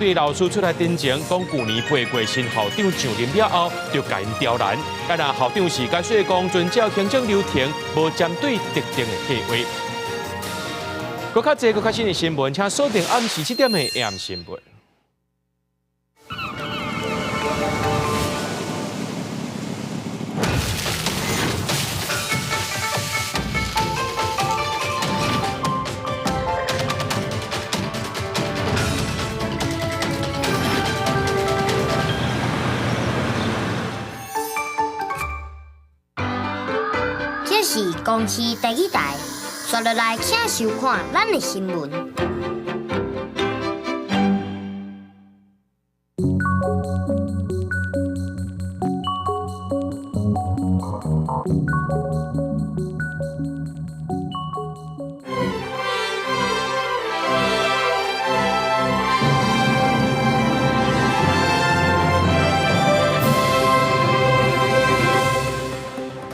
對老師出來陳情，講舊年8月新校長上任了後，就共𪜶刁難。啊，若校長是解說講，遵照行政流程，無針對特定的計劃。閣較濟、閣較新的新聞，請鎖定暗時7點的 AM 新聞。這是公視第一台，紲落來請收看咱的新聞。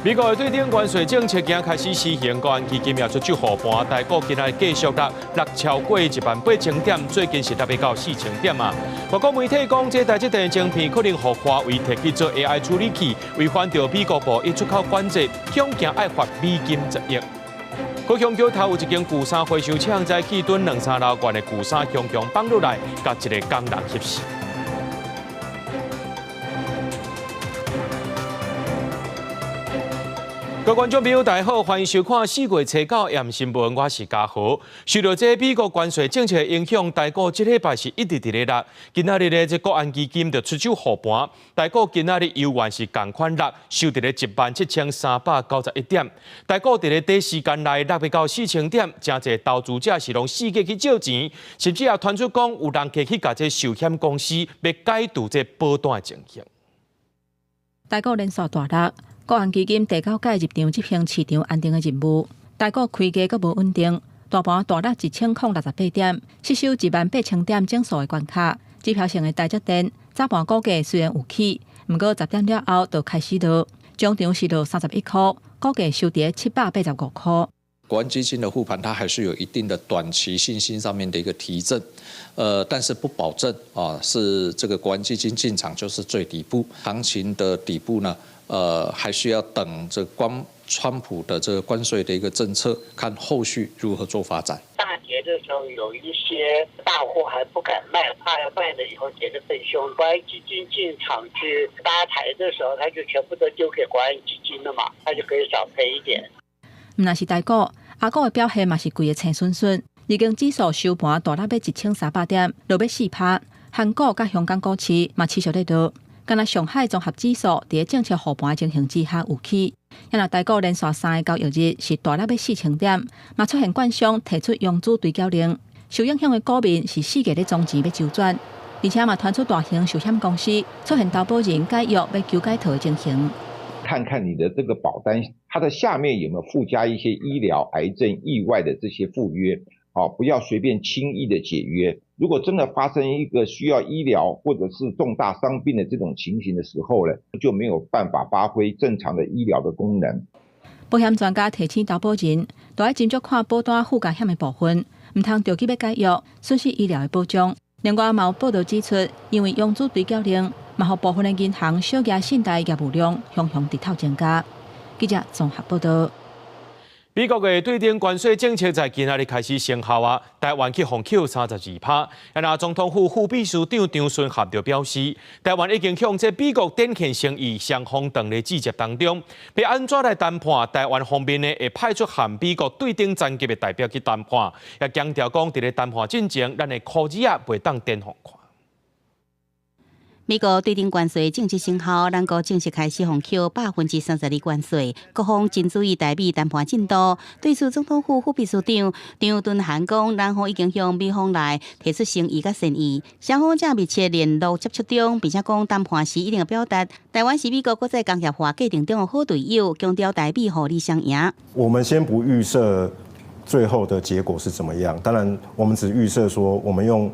美國的對等關稅政策今開始施行，國安基金也出手護盤，台股今仔日繼續落落超過1萬8千點，最近是落欲到4000點啊。外國媒體講，這台積電晶片可能予華為提去做 AI 處理器，違反著美國貿易出口管制，恐驚愛罰美金10億。高雄橋頭有一間舊衫回收廠，在氣墩兩三樓懸的舊衫雄雄放落來，共一个工人翕死。各位觀眾朋友，大家好，歡迎收看4月初9 AM 新聞，我是嘉豪。受到這美國關稅政策的影響，台股這禮拜是一直佇咧落。今仔日咧，這國安基金就出手護盤，台股今仔日猶原是仝款落，收佇咧17,391點。台股佇咧短時間內落欲到4000點，誠濟投資者是攏四界去借錢，甚至也傳出講有人客去共這壽險公司欲解除這保單的情形。台股連續大落。國安基金第九屆入場執行市場安定的任務，台股開價閣無穩定，大盤大落1068點，失守1萬8千點整數的關卡。指標性的台積電早盤股價雖然有起，毋過10點了後就開始落，終場是落31箍，股價收佇785箍。國安基金的護盤，它還是有一定的短期信心上面的一個提振，但是不保證啊，是這個國安基金進場就是最底部，行情的底部呢？還需要等這關川普的這個關稅的一個政策，看後續如何做發展。大跌的時候，有一些大戶還不敢賣，怕賣了以後跌得更兇。國安基金進場去搭台的時候，他就全部都丟給國安基金了嘛，他就可以少賠一點。毋但是台股，亞股的表現嘛是規个青順順，日經指數收盤大落欲1300點，落欲4趴。韓股佮香港股市嘛持續咧落。敢若上海綜合指數佇政策護盤情形之下有起，若台股連續三个交易日是大落欲4000點，嘛出現券商提出融資追繳令，受影響的股民是四界咧籌錢欲周轉，而且嘛傳出大型壽險公司出現投保人解約欲求解套的情形。看看你的這個保單，它的下面有沒有附加一些醫療、癌症、意外的這些附約？哦，不要隨便輕易的解約。如果真的發生一個需要醫療或者是重大傷病的這種情形的時候呢，就沒有辦法發揮正常的醫療的功能。保險專家提醒投保人，都愛斟酌看保單附加險的部分，毋通著急欲解約，損失醫療的保障。另外，嘛有報道指出，因為融資追繳令，嘛予部分的銀行小額信貸業務量雄雄直透增加。記者綜合報道。美國的對等關稅政策在今仔日開始生效啊，台灣去予扣32趴。啊，若總統府副秘書長張巽合就表示，台灣已經向這美國展現誠意，雙方佇咧接觸當中，欲按怎來談判？台灣方面呢會派出和美國對等層級的代表去談判，也強調講，佇咧談判進前，咱的箍子仔袂當顛覆看。美國對等關稅正式生效，咱國正式開始予扣32%關稅。各方真注意台美談判進度。對此，總統府副秘書長張惇涵講，咱方已經向美方來提出誠意佮善意，雙方正密切聯絡接觸中，並且講談判時一定會表達台灣是美國國際工業化過程中的好隊友，強調台美互利雙贏。我們先不預設最後的結果是怎麼樣，當然我們只預設說我們用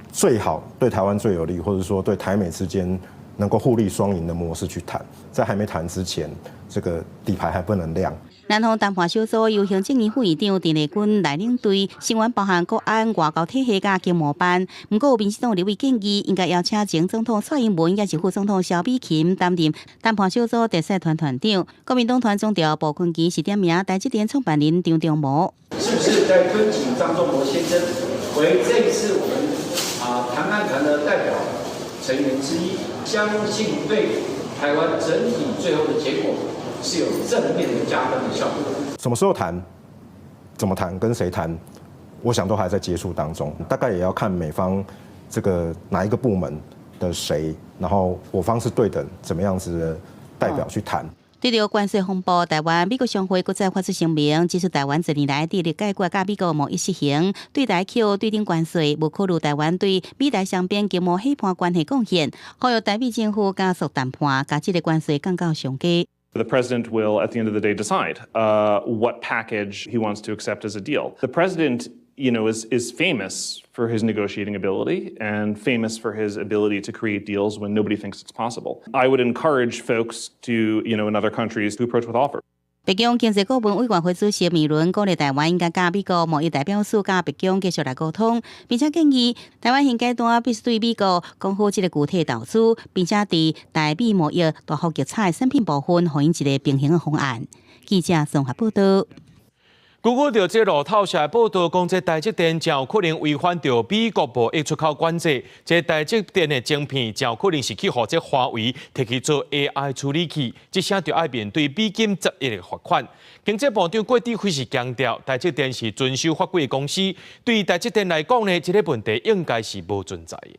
最好對台灣最有利，或者說對台美之間能夠互利雙贏的模式去談，在還沒談之前，這個底牌還不能亮。南方談判小組由行政院副院長鄭麗君來領隊，成員包含國安、外交體系佮經貿辦。毋過有民進黨立委建議，應該邀請前總統蔡英文，抑是副總統蕭美琴擔任談判小組特使團團長。國民黨團總召傅崐萁是點名台積電創辦人張忠謀。是不是在敦請張忠謀先生為這一次我們談判團的代表成員之一？相信對台灣整體最後的結果是有正面的加分的效果。什麼時候談？怎麼談？跟誰談？我想都還在接觸當中，大概也要看美方這個哪一個部門的誰，然後我方是對等怎麼樣子的代表去談。對著關稅風暴，台灣美國商會閣再發出聲明，指出台灣這年來致力解決佮美國貿易失衡，對台扣對等關稅，無考慮台灣對美台雙邊經貿夥伴關係貢獻，呼籲台美政府加速談判，共這個關稅降到上低。 The president will, at the end of the day, decide what package he wants to accept as a deal. The president is famous for his negotiating ability and famous for his ability to create deals when nobody thinks it's possible. I would encourage folks in other countries to approach with offers. 白宮經濟顧問委員會主席米倫鼓勵台灣應該佮美國貿易代表處佮白宮繼續來溝通，並且建議台灣現階段必須對美國講好這個具體投資，並且佇台美貿易大幅逆差的產品部分，予𪜶一個平衡的方案。記者綜合報道。根據著這路透社報道，講這台積電真有可能違反著美國貿易出口管制，這台積電的晶片真有可能是去予這華為提去做 AI 處理器，這下就愛面對美金10億的罰款。經濟部長郭智輝是強調，台積電是遵守法規的公司，對台積電來講呢，這個問題應該是無存在的。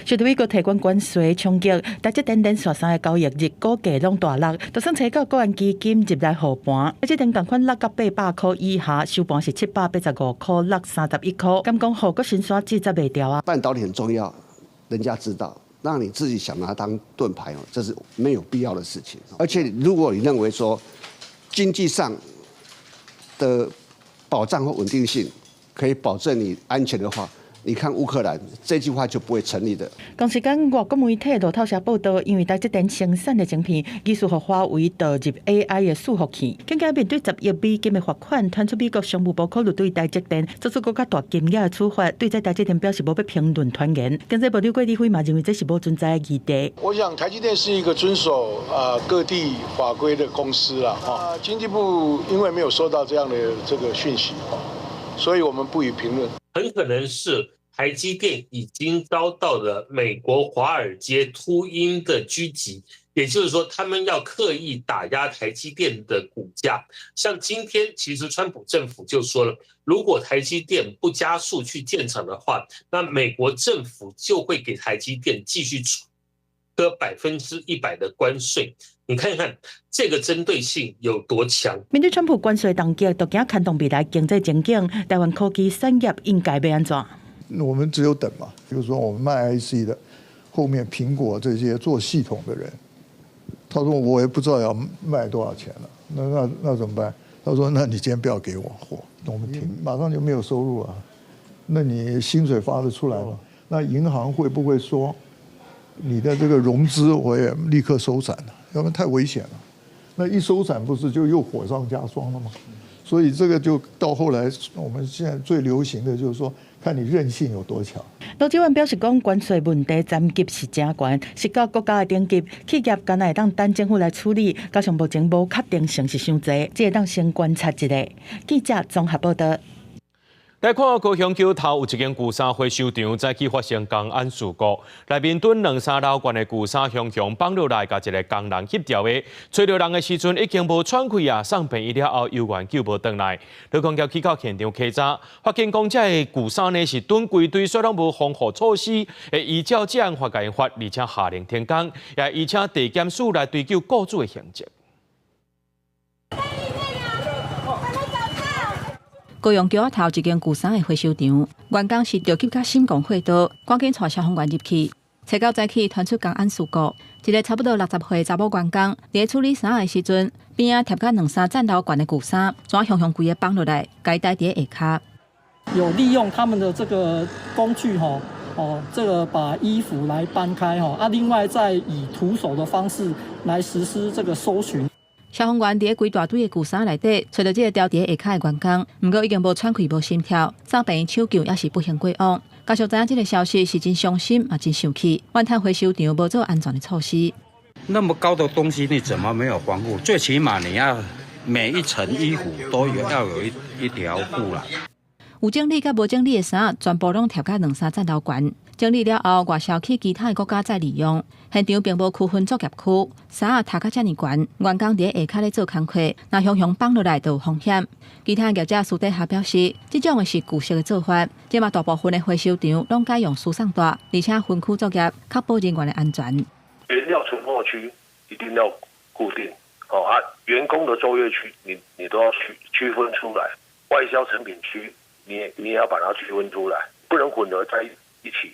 受到美國提懸關稅衝擊，台積電連續三个交易日股價攏大落，就算初九國安基金入來護盤，台積電仝款落到800箍以下，收盤是785塊六31箍，敢講予閣新山折才袂牢啊。半導體很重要，人家知道，讓你自己想拿當盾牌哦，這是沒有必要的事情。而且如果你認為說經濟上的保障或穩定性可以保證你安全的話，你看烏克蘭這句話就不會成立的。同時間，外國媒體路透社報道，因為台積電生產的晶片疑似予華為導入 AI 的伺服器，更加面對10億美金的罰款，傳出美國商務部考慮對台積電做出閣較大金額的處罰。對這台積電表示無欲評論傳言。經濟部長郭智輝嘛認為這是無存在的疑慮。我想台積電是一個遵守各地法規的公司啦。哈，經濟部因為沒有收到這樣的這個訊息，所以我們不予評論。很可能是台積電已經遭到了美國華爾街禿鷹的狙擊，也就是說，他們要刻意打壓台積電的股價。像今天，其實川普政府就說了，如果台積電不加速去建廠的話，那美國政府就會給台積電繼續課100%的關稅。你看看這個針對性有多強？面對川普關稅衝擊，都驚牽動未來經濟前景。台灣科技產業應該欲按怎？我們只有等嘛，比如說我們賣 IC 的，後面蘋果這些做系統的人，他說我也不知道要賣多少錢了，那怎麼辦？他說那你今天不要給我貨，我們停，馬上就沒有收入啊。那你薪水發得出來嗎？那銀行會不會說你的這個融資我也立刻收傘了？要不然太危險了。那一收傘不是就又火上加霜了嗎？所以這個就到後來，我們現在最流行的就是說，看你韌性有多強。盧志遠表示講，關稅問題層級是誠懸，是到國家的等級，企業敢若會當等政府來處理，加上目前無確定性是傷濟，這會當先觀察一下。記者綜合報道。來看高雄橋頭有一間舊衫回收場，早起發生工安事故，內面躉兩三樓懸的舊衫雄雄放落來，共一个工人翕著的，揣著人的時陣已經無喘氣啊，送病院了後猶原救無轉來。勞工局去到現場稽查，發現講這个舊衫呢是躉規堆，煞攏無防護措施，會依照職安法共𪜶罰，而且下令停工，也移請地檢署來追究雇主的刑責。高雄橋仔頭一間舊衫的回收場，員工是著急佮閃光火刀，趕緊帶消防員入去。初九早起傳出工安事故，一个差不多60歲查某員工，佇咧處理衫的時陣，邊仔疊佮兩三層樓懸的舊衫，怎雄雄規个放落來，共伊刣佇咧下跤。有利用他們的這個工具，吼，哦，這個把衣服來搬開，吼，啊，另外再以徒手的方式來實施這個搜尋。消防員佇咧規大堆的舊衫內底，揣著這个牢佇咧下跤的員工，毋過已經無喘氣、無心跳，送病院搶救也是不幸過往。家屬知影這个消息是真傷心，嘛真生氣，怨嘆回收場無做安全的措施。那麼高的東西，你怎麼沒有防護？最起碼你要每一層衣服都有要有一條護欄。有整理佮無整理的衫，全部攏疊甲兩三層樓懸。整理了後，外銷去其他的國家再利用。現場並無區分作業區，衫疊甲遮爾懸，員工佇咧下跤咧做工課，若雄雄放落來就有風險。其他業者私底下表示，這種的是舊式的做法，這馬大部分的回收場攏改用輸送帶，而且分區作業，確保人員的安全。原料存貨區一定要固定，哦啊，員工的作業區你都要區分出來，外銷成品區你也要把它區分出來，不能混合在一起，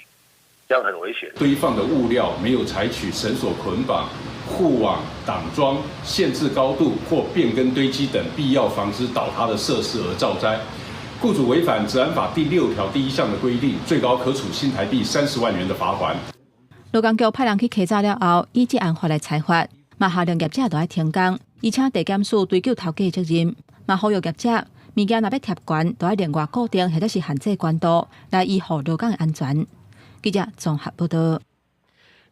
這樣很危險。堆放的物料沒有採取繩索捆綁、護網、擋樁、限制高度或變更堆積等必要防止倒塌的設施而造災，雇主違反職安法第六條第一項的規定，最高可處新台幣30萬元的罰鍰。勞工局派人去稽查了後，依職安法來裁罰，嘛下令業者著愛停工，而且地檢署追究頭家責任，嘛呼籲業者物件若欲疊懸，著愛另外固定或者是限制懸度，來維護勞工的安全。記者綜合報導。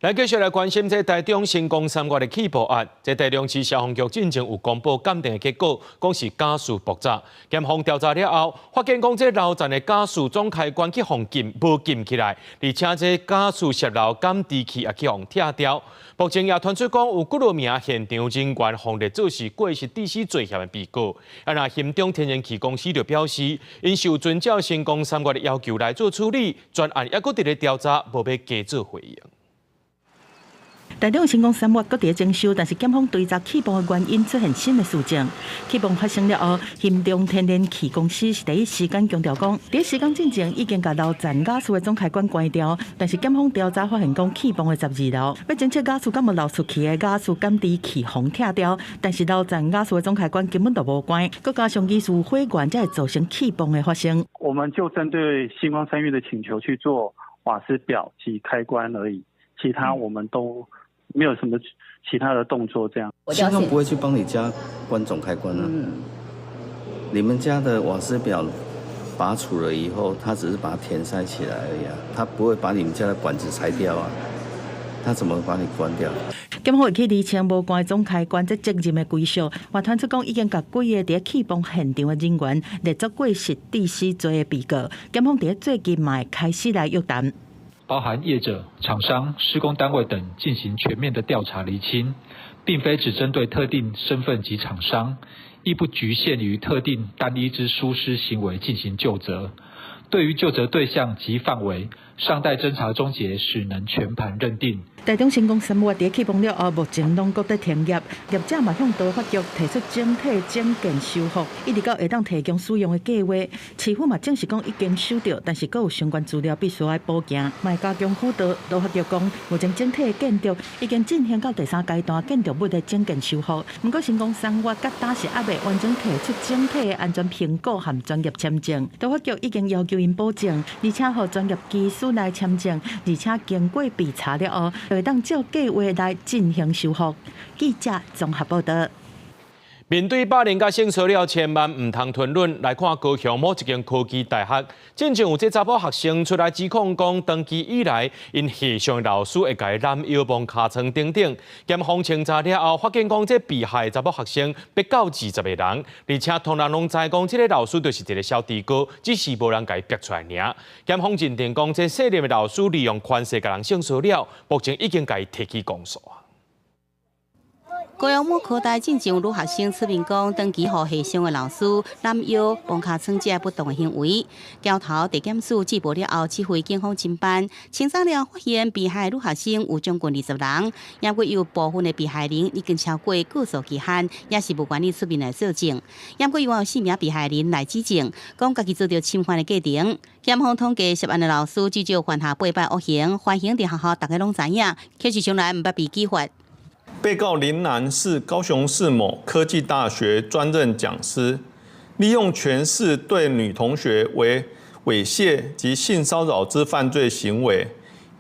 來繼續來關心這台中新光三越的氣爆案，這台中市消防局進前有公布鑑定的結果，講是瓦斯爆炸。檢方調查了後，發現講這樓層的瓦斯總開關去予禁，無禁起來，而且這瓦斯洩漏感知器也去予拆掉。目前也傳出講有幾若名現場人員予列做是過失致死罪嫌的被告。啊，若興中天然氣公司就表示，𪜶是有遵照新光三越的要求來做處理，專案猶閣佇咧調查，無欲加做回應。台中新光三越閣佇咧整修，但是檢方追查氣爆的原因出現新的事證。氣爆發生了後，興中天然氣公司是第一時間強調講，佇施工進前已經共樓層瓦斯的總開關關掉，但是檢方調查發現講氣爆的12樓，欲偵測瓦斯敢無漏出去的瓦斯感知器予拆掉，但是樓層瓦斯的總開關根本就無關，閣加上疑似火源才會造成氣爆的發生。我們就針對新光三越的請求去做瓦斯表及開關而已，其他我們都沒有什麼其他的動作，這樣。新光不會去幫你家關總開關啊。你們家的瓦斯表拔除了以後，他只是把它填塞起來而已啊，他不會把你們家的管子拆掉啊。他怎麼把你關掉？檢方會去釐清無關總開關這責任的歸屬，嘛傳出講已經共幾个佇氣爆現場的人員列作過失致死罪的被告。檢方佇最近嘛會開始來約談。包含業者、廠商、施工單位等進行全面的調查釐清，並非只針對特定身份及廠商，亦不局限於特定單一之疏失行為進行究責。對於究責對象及範圍，尚待偵查終結，始能全盤認定。台中新光三越佇氣爆了後，目前攏閣佇停業，業者嘛向都發局提出整體整建修復，一直到會當提供使用的計劃。市府嘛證實講已經收著，但是閣有相關資料必須愛補件，嘛會加強輔導。都發局講，目前整體的建築已經進行到第三階段建築物的整建修復。毋過新光三越佮今是猶未完整提出整體的安全評估和專業簽證，都發局已經要求𪜶補正，而且予專業技師來簽證，而且經過備查了後，會當照計劃來進行修復。記者綜合報導。面對霸凌佮性騷擾，千萬毋通吞忍。來看高雄某一間科技大學，進前有這查某學生出來指控講，長期以來𪜶系上的老師會共伊攬腰、摸尻川等等。檢方清查了後，發現講這被害查某學生欲到20個人，而且統人攏知講這个老師就是一个小豬哥，只是無人共伊逼出來爾。檢方認定講，這卸任的老師利用權勢共人性騷擾，目前已經共伊提起公訴。高雄某科大進前有女學生出面講，長期予系上的老師攬腰、摸尻川這不當的行為，交頭地檢署接報了後，指揮警方偵辦，清查了發現被害女學生有將近20人，也閣有部分的被害人已經超過告訴期限，也是無願意出面來作證。也閣有四名被害人來指證，講家己遭著侵犯的過程。檢方統計涉案的老師至少犯下八擺惡行，犯行佇學校逐家攏知影，可是從來毋捌被舉發。被告林南是高雄市某科技大學專任講師，利用權勢對女同學為猥褻及性騷擾之犯罪行為，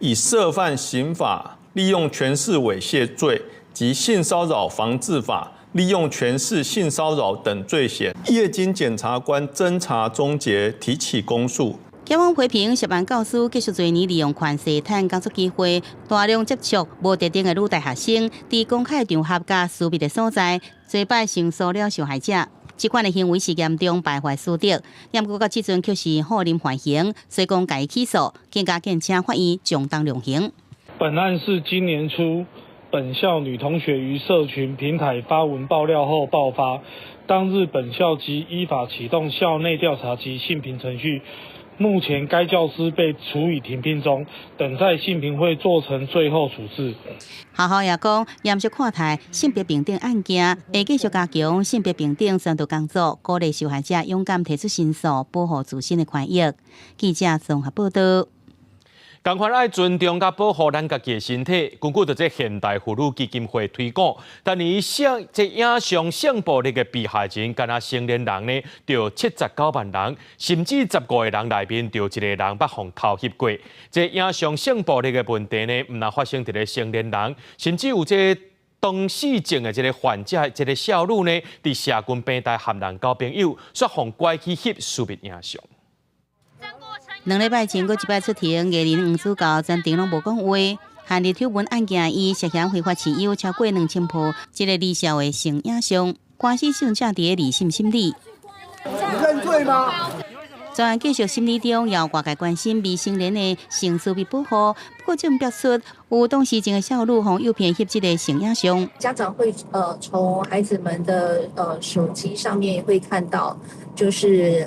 以涉犯刑法利用權勢猥褻罪及性騷擾防治法利用權勢性騷擾等罪嫌，業經檢察官偵查終結，提起公訴。檢方批評涉案教師繼續濟年利用權勢趁工作機會，大量接觸無特定的女大學生，佇公開場合佮私密的所在，濟擺性騷擾受害者。這款的行為是嚴重敗壞私德，毋過到這陣卻是放任緩刑，所以講共伊起訴，更加建請法院將當量刑。本案是今年初，本校女同學於社群平台發文爆料後爆發，當日本校即依法啟動校內調查及性平程序。目前該教師被處以停聘中，等待性平會做成最後處置。學校也講，嚴肅看待性別平等案件，會繼續加強性別平等宣導工作，鼓勵受害者勇敢提出申訴，保護自身的權益。記者綜合報道。仝款愛尊重佮保護咱家己的身體。根據著這現代婦女基金會推估，逐年性這影像性暴力的被害人，干焦成年人呢，就79萬人，甚至15個人內面就有一個人捌予偷翕過。這影像性暴力的問題呢，毋但發生佇咧成年人，甚至有這唐氏症的這个患者，這个少女呢，佇社群平台和人交朋友，煞予拐去翕私密影像。 2禮拜前，閣一擺出庭，藝人黃子佼全程攏無講話。陷入醜聞案件，伊涉嫌非法持有超過2000部這个離校的性影像，官司正佇咧二審審理。你認罪嗎？專案繼續審理中，也有外界關心未成年的性私密保護。不過，證表出有唐氏症的少女予誘騙翕這个性影像。家長會從孩子們的手機上面會看到，就是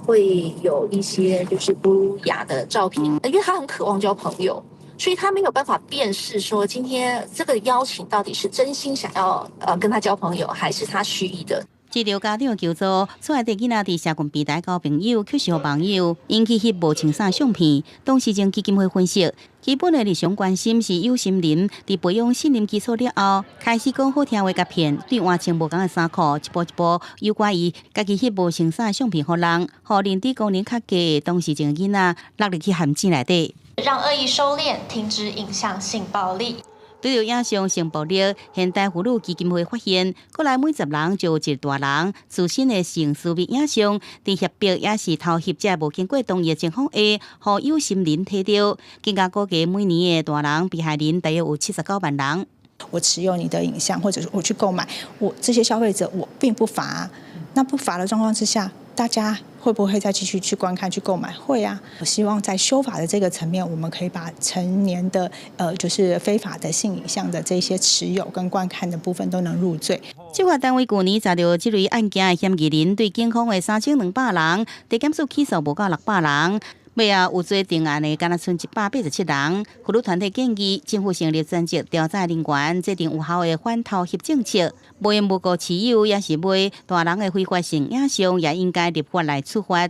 會有一些就是不雅的照片，因為他很渴望交朋友，所以他沒有辦法辨識說今天這個邀請到底是真心想要跟他交朋友，還是他蓄意的。接著家長求助，厝內底囡仔佇社群平台交朋友，卻是予網友引去翕無穿衫相片。唐氏症基金會分析，基本的日常關心是有心人佇培養信任基礎了後，開始講好聽話共騙，對換穿無仝的衫褲，一步一步誘拐伊家己翕無穿衫相片予人，予認知功能較低的唐氏症囡仔落入去陷阱內底。讓惡意收斂，停止影像性暴力。對著影像性暴力，現代婦女基金會發現，國內每10人就有一個大人自身的性私密影像，佇脅迫抑是偷翕者無經過同意的情況下，予有心人提著。更加估計每年的大人被害人大約有79萬人。我持有你的影像，或者我去購買，我這些消費者我並不罰。那不罰的狀況之下，大家會不會再繼續去觀看、去購買？會啊！我希望在修法的這個層面，我們可以把成年的就是非法的性影像的這些持有跟觀看的部分都能入罪。執法單位舊年查著這類案件的嫌疑人，對警方的3200人，地檢署起訴無夠600人。尾後有罪定案的，干焦賰187人。婦女團體建議政府成立專職調查人員，制定有效的反偷翕政策。無緣無故持有抑是買大人的非法性影像，也應該立法來處罰。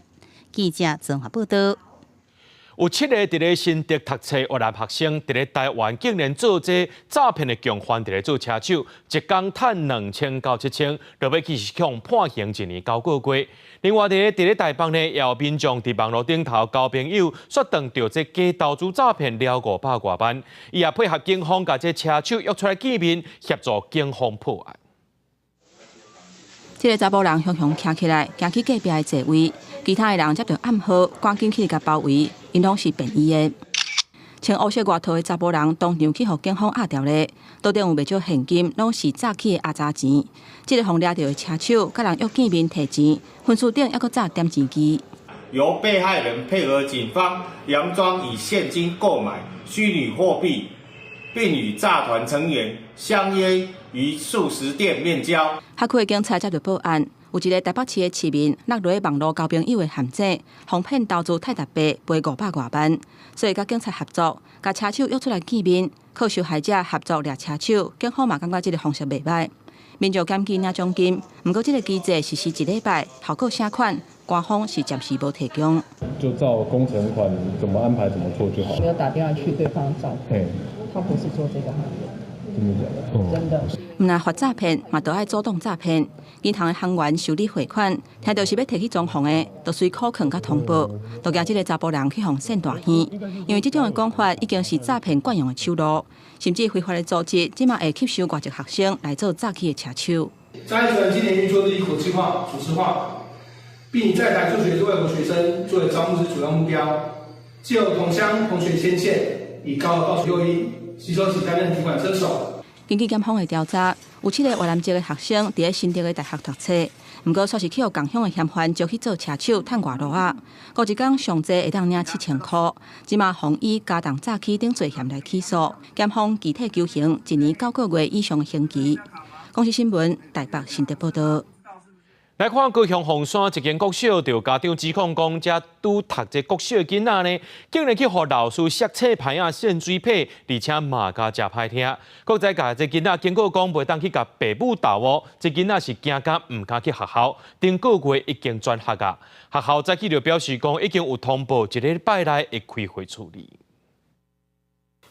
記者綜合報道。有七個佇咧新竹讀冊越南學生，佇咧台灣竟然做這詐騙的共犯，佇咧做車手，一工趁2000到7000，落尾去是予判刑1年9個月。另外，佇咧台北呢，也有民眾佇網路頂頭交朋友，煞當著這假投資詐騙了500外萬，伊也配合警方，共這車手約出來見面，協助警方破案。這个查埔人雄雄徛起來，行去隔壁的座位，其他的人接著暗號，趕緊去共包圍，𪜶攏是便衣的。穿烏色外套的查埔人當場去予警方押牢咧，桌頂有袂少現金，攏是詐欺的阿雜錢。這个予掠著的車手，佮人約見面提錢，分書頂猶閣紮點錢機。由被害人配合警方，佯裝以現金購買虛擬貨幣，並與詐團成員相約於速食店面交。轄區的警察接著報案，有一个台北市的市民落入網路交朋友的陷阱，予騙投資泰達幣賠500外萬，所以佮警察合作，共車手約出來見面，靠受害者合作掠車手，警方嘛感覺這个方式袂䆀。民眾檢舉領獎金，毋過這个機制實施一禮拜，效果啥款？官方是暫時無提供。就照工程款怎麼安排怎麼做就好。沒有打電話去對方找，他不是做這個行業。真的假的？真的。毋但罰詐騙，嘛都愛阻擋詐騙。銀行的行員受理匯款，聽著是欲提去裝潢的，就隨口囥佮通報，就驚這个查埔人去予騙大耳。因為這種的講法已經是詐騙慣用的手路，甚至非法的組織，這馬會吸收外籍學生來做詐欺的車手。詐騙集團今年運作日益國際化、組織化，並以在台就學之外國學生作為招募之主要目標，藉由同鄉同學牽線，以高額報酬誘因，吸收其擔任提款車手。根據檢方的調查，有七個越南籍的學生佇咧新竹的大學讀冊，毋過卻是去予仝鄉的嫌犯招去做車手，趁外勞仔。過一工上濟會當領7000箍。這馬予以加重詐欺等罪嫌來起訴，檢方擬提求刑1年9個月以上的刑期。公視新聞台北新竹報道。來看高雄鳳山一間國小，就家長指控講，這拄讀這國小的囡仔呢，竟然去予老師摔冊牌仔、扇水䫌，而且罵甲誠歹聽。閣再共這囡仔警告講，袂當去共爸母鬥哦。這囡仔是驚甲毋敢去學校，頂個月已經轉學啊。學校早起就表示講，已經有通報，一禮拜內會開會處理。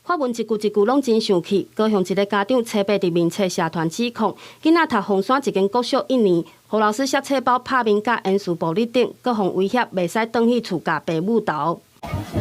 發文一句一句攏真生氣。高雄一个家長初八佇面冊社團指控，囡仔讀鳳山一間國小一年，予老師摔冊包、拍面、佮言辭暴力等，閣予威脅袂使轉去厝共爸母鬥。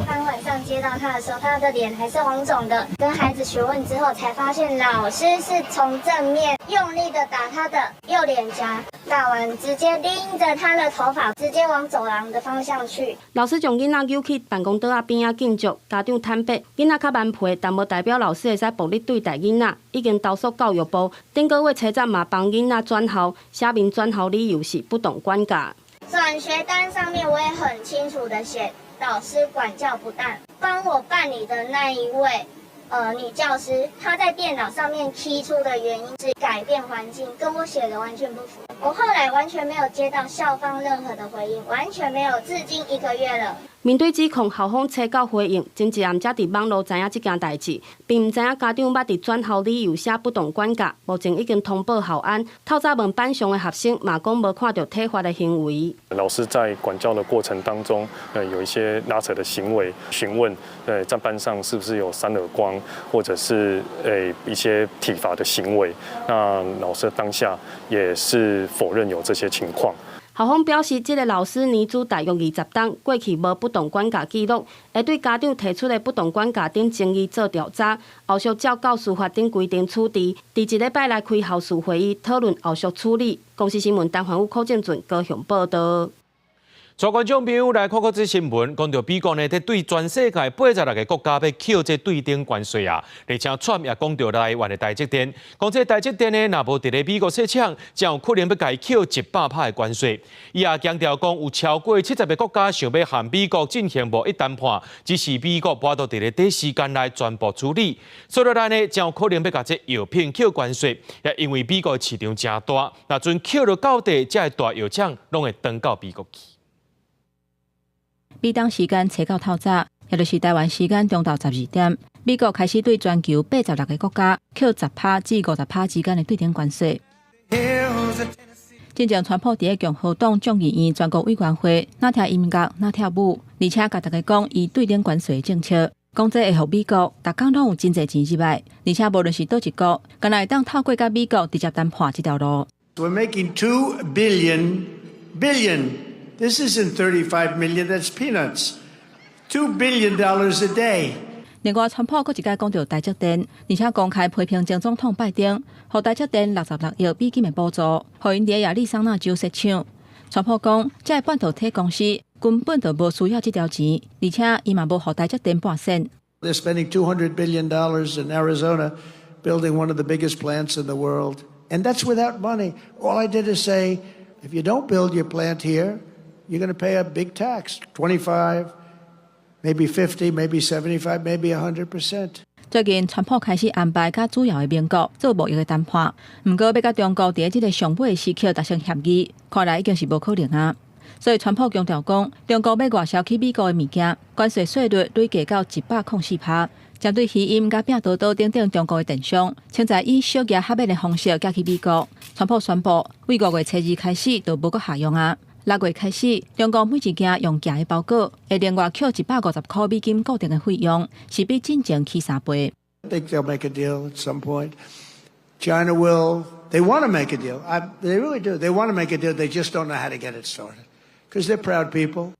當晚上接到他的時候，他的臉還是紅腫的。跟孩子詢問之後，才發現老師是從正面用力的打他的右臉頰，打完直接拎着他的頭髮，直接往走廊的方向去。老師將囡仔揪去辦公桌仔邊仔警告，家長坦白，囡仔較頑皮，但無代表老師會使暴力對待囡仔。已經投訴教育部，頂個月初十嘛幫囡仔轉校，寫明轉校理由是不當管教。轉學單上面我也很清楚的寫，老師管教不當，幫我辦理的那一位女教師，她在電腦上面 key 出的原因是改變環境，跟我寫的完全不符。我後來完全沒有接到校方任何的回應，完全沒有，至今一個月了。面對指控，校方初九回應，前一暗才佇網路知影這件代誌，並毋知影家長捌佇轉校理由寫不當管教，目前已經通報校安。透早問班上的學生，嘛講無看著體罰的行為。老師在管教的過程當中，有一些拉扯的行為，詢問，在班上是不是有扇耳光，或者是一些體罰的行為，那老師當下也是否認有這些情況。校方表示，這个老師年資大約20冬，過去無不當管教記錄，會對家長提出的不當管教等爭議做調查，後續照教師法等規定處置。佇一禮拜內開校事會議討論後續處理。公視新聞陳環宇、柯正俊高雄報道。帶觀眾朋友來看看這新聞，講著美國呢，佇對全世界86個國家欲課這對等關稅啊，而且川普也講著台灣的台積電，講這台積電呢，若無佇咧美國設廠，將有可能欲共伊課100%的關稅。伊也強調講，有超過70個國家想欲和美國進行貿易談判，只是美國無法度佇咧短時間內全部處理，所以來呢，將有可能欲共這藥品課關稅，也因為美國市場誠大，若陣課落到底，這个大藥廠攏會轉到美國去。美東時間初九透早，也就是台灣時間中晝12點，美國開始對全球86個國家課10%至50%之間的對等關稅。進前川普佇咧共和黨眾議院全國委員會，若聽音樂，若跳舞，而且共大家講伊對等關稅政策，講這會予美國逐工攏有真濟錢入來，而且無論是佗一國，敢若會當透過佮美國直接談判這條路。 We're making 2 billion billion. This isn't 35 million. That's peanuts. $2 billion a day. 另外，川普閣一擺講著台積電，而且公開批評前總統拜登，予台積電66億美金的補助，予𪜶佇亞利桑那州設廠。川普講，這个半導體公司根本就無需要這條錢，而且伊嘛無予台積電半仙。 They're spending $200 billion in Arizona building one of the biggest plants in the world. And that's without money. All I did is say, if you don't build your plant here, you're going to pay a big tax, 25, maybe 50, maybe 75, maybe 100%. 最近，川普開始安排佮主要的盟國做貿易的談判，毋過欲佮中國佇這个上尾時刻達成協議，看來已經是無可能啊。所以，川普強調講，中國欲外銷去美國的物件，關稅稅率累計到104%。針對虛音佮拼多多等等中國的電商，現在以小額豁免的方式寄去美國。川普宣布，對5月初2開始就無閣效用啊。6月開始，中國每一件用寄的包裹會另外扣150塊美金固定的費用，是比進前起3倍。 I think they'll make a deal at some point. China will. They want to make a deal. They really do. They want to make a deal. They just don't know how to get it started because they're proud people.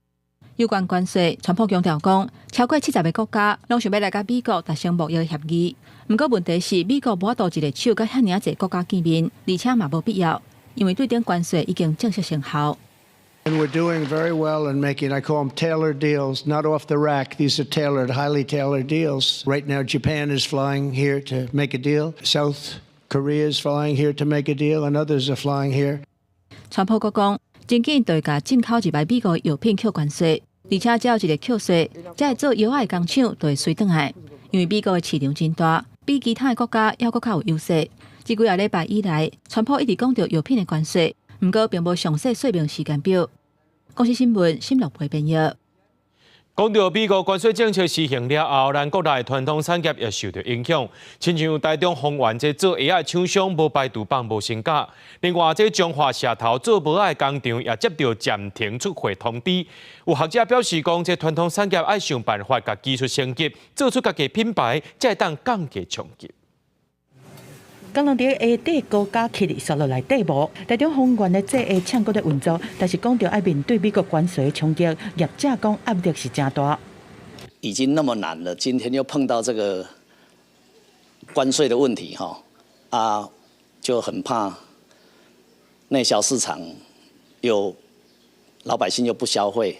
有關關稅，川普強調講，超過70個國家攏想欲來佮美國達成貿易協議。毋過問題是，美國無法度一个手佮遐爾濟國家見面，而且嘛無必要。因為對頂關稅已經正式生效。 And we're doing very well in making, I call them tailored deals, not off the rack. These are tailored, highly tailored deals. Right now, Japan is flying here to make a deal. South Korea is flying here to make a deal, and others are flying here. 川普閣講，真緊就會共進口入來美國藥品扣關稅，而且只要一个扣稅，這个做藥仔的工廠就會隨轉來，因為美國的市場真大，比其他的國家猶閣較有優勢。這幾个禮拜以來，川普一直講著藥品的關稅，毋過並無詳細說明時間表。公視新聞，新樂培編譯。講到美國關稅政策施行了後，咱國內傳統產業也受到影響。親像台中豐原這做鞋仔廠商無排除放無薪假，另外這彰化社頭做帽仔工廠也接到暫停出貨通知。有學者表示講，這傳統產業愛想辦法共技術升級，做出家己品牌，才會當降低衝擊。工人佇鞋底高加起刷落來底無，台中豐原的製鞋廠閣咧運作，但是講著愛面對美國關稅的衝擊，業者講壓力是誠大。已經那麼難了，今天又碰到這個關稅的問題，哈啊，就很怕內銷市場又老百姓又不消費。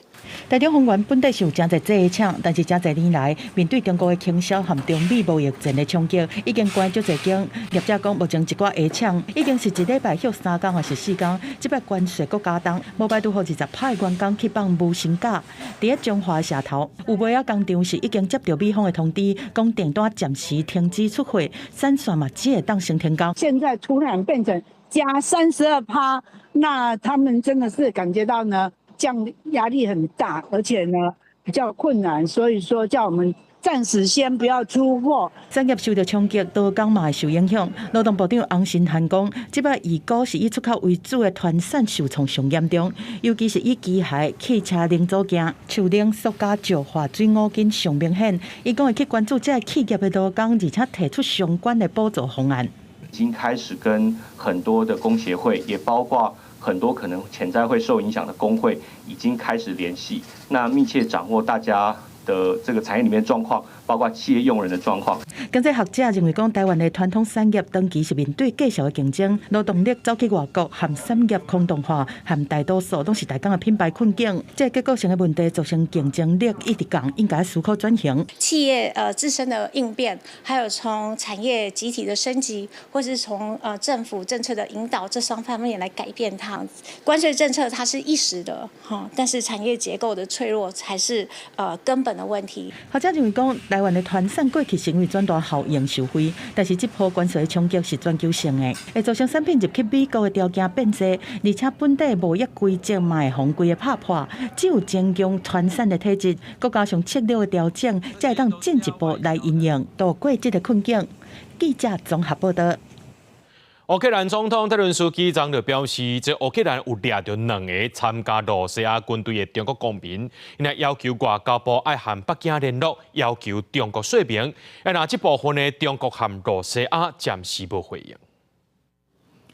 台中豐原本底是有誠濟製鞋廠，但是誠濟年來面對中國的傾銷和中美貿易戰的衝擊，已經關足濟間。業者講，目前一寡鞋廠已經是一禮拜歇三工抑是四工，這擺關稅閣加重，無排除予20%的員工去放無薪假。佇咧彰化社頭，有帽仔工廠是已經接到美方的通知，講訂單暫時停止出貨，產線嘛只會當先停工。現在突然變成加32%，那他們真的是感覺到呢，這樣壓力很大，而且呢比較困難，所以說叫我們暫時先不要出貨。產業受到衝擊，勞工嘛會受影響。勞動部長洪申翰講，這擺預估是以出口為主的傳產受創上嚴重，尤其是以機械、汽車零組件、樹奶、塑膠、石化、水五金上明顯。伊講會去關注這个企業的勞工，而且提出相關的補助方案。已經開始跟很多的工協會，也包括很多可能潛在會受影響的工會，已經開始聯繫，那密切掌握大家的這個產業裡面狀況，包括企業用人的狀況。經濟學者認為講，台灣的傳統產業長期是面對繼續的競爭，勞動力走去外國，和產業空洞化，和大多數攏是台港的品牌困境。這個結構性的問題造成競爭力一直降，應該思考轉型。企業自身的應變，還有從產業集體的升級，或是從政府政策的引導這雙方面來改變它。關稅政策它是一時的，哈，但是產業結構的脆弱才是根本的問題。學者認為講，台灣的傳產過去是因為轉大效應受惠，但是這波關稅衝擊是全球性的，會造成產品入去美國的條件變濟，而且本地貿易規則嘛會予規个拍破，只有增強傳產的體質，閣加上策略的調整，才會當進一步來因應渡過這個困境。記者綜合報道。烏克蘭總統澤倫斯基昨就表示，這烏克蘭有掠著兩个參加羅西亞軍隊的中國公民，𪜶要求外交部愛和北京聯絡，要求中國說明。啊，若這部分的中國和羅西亞暫時無回應。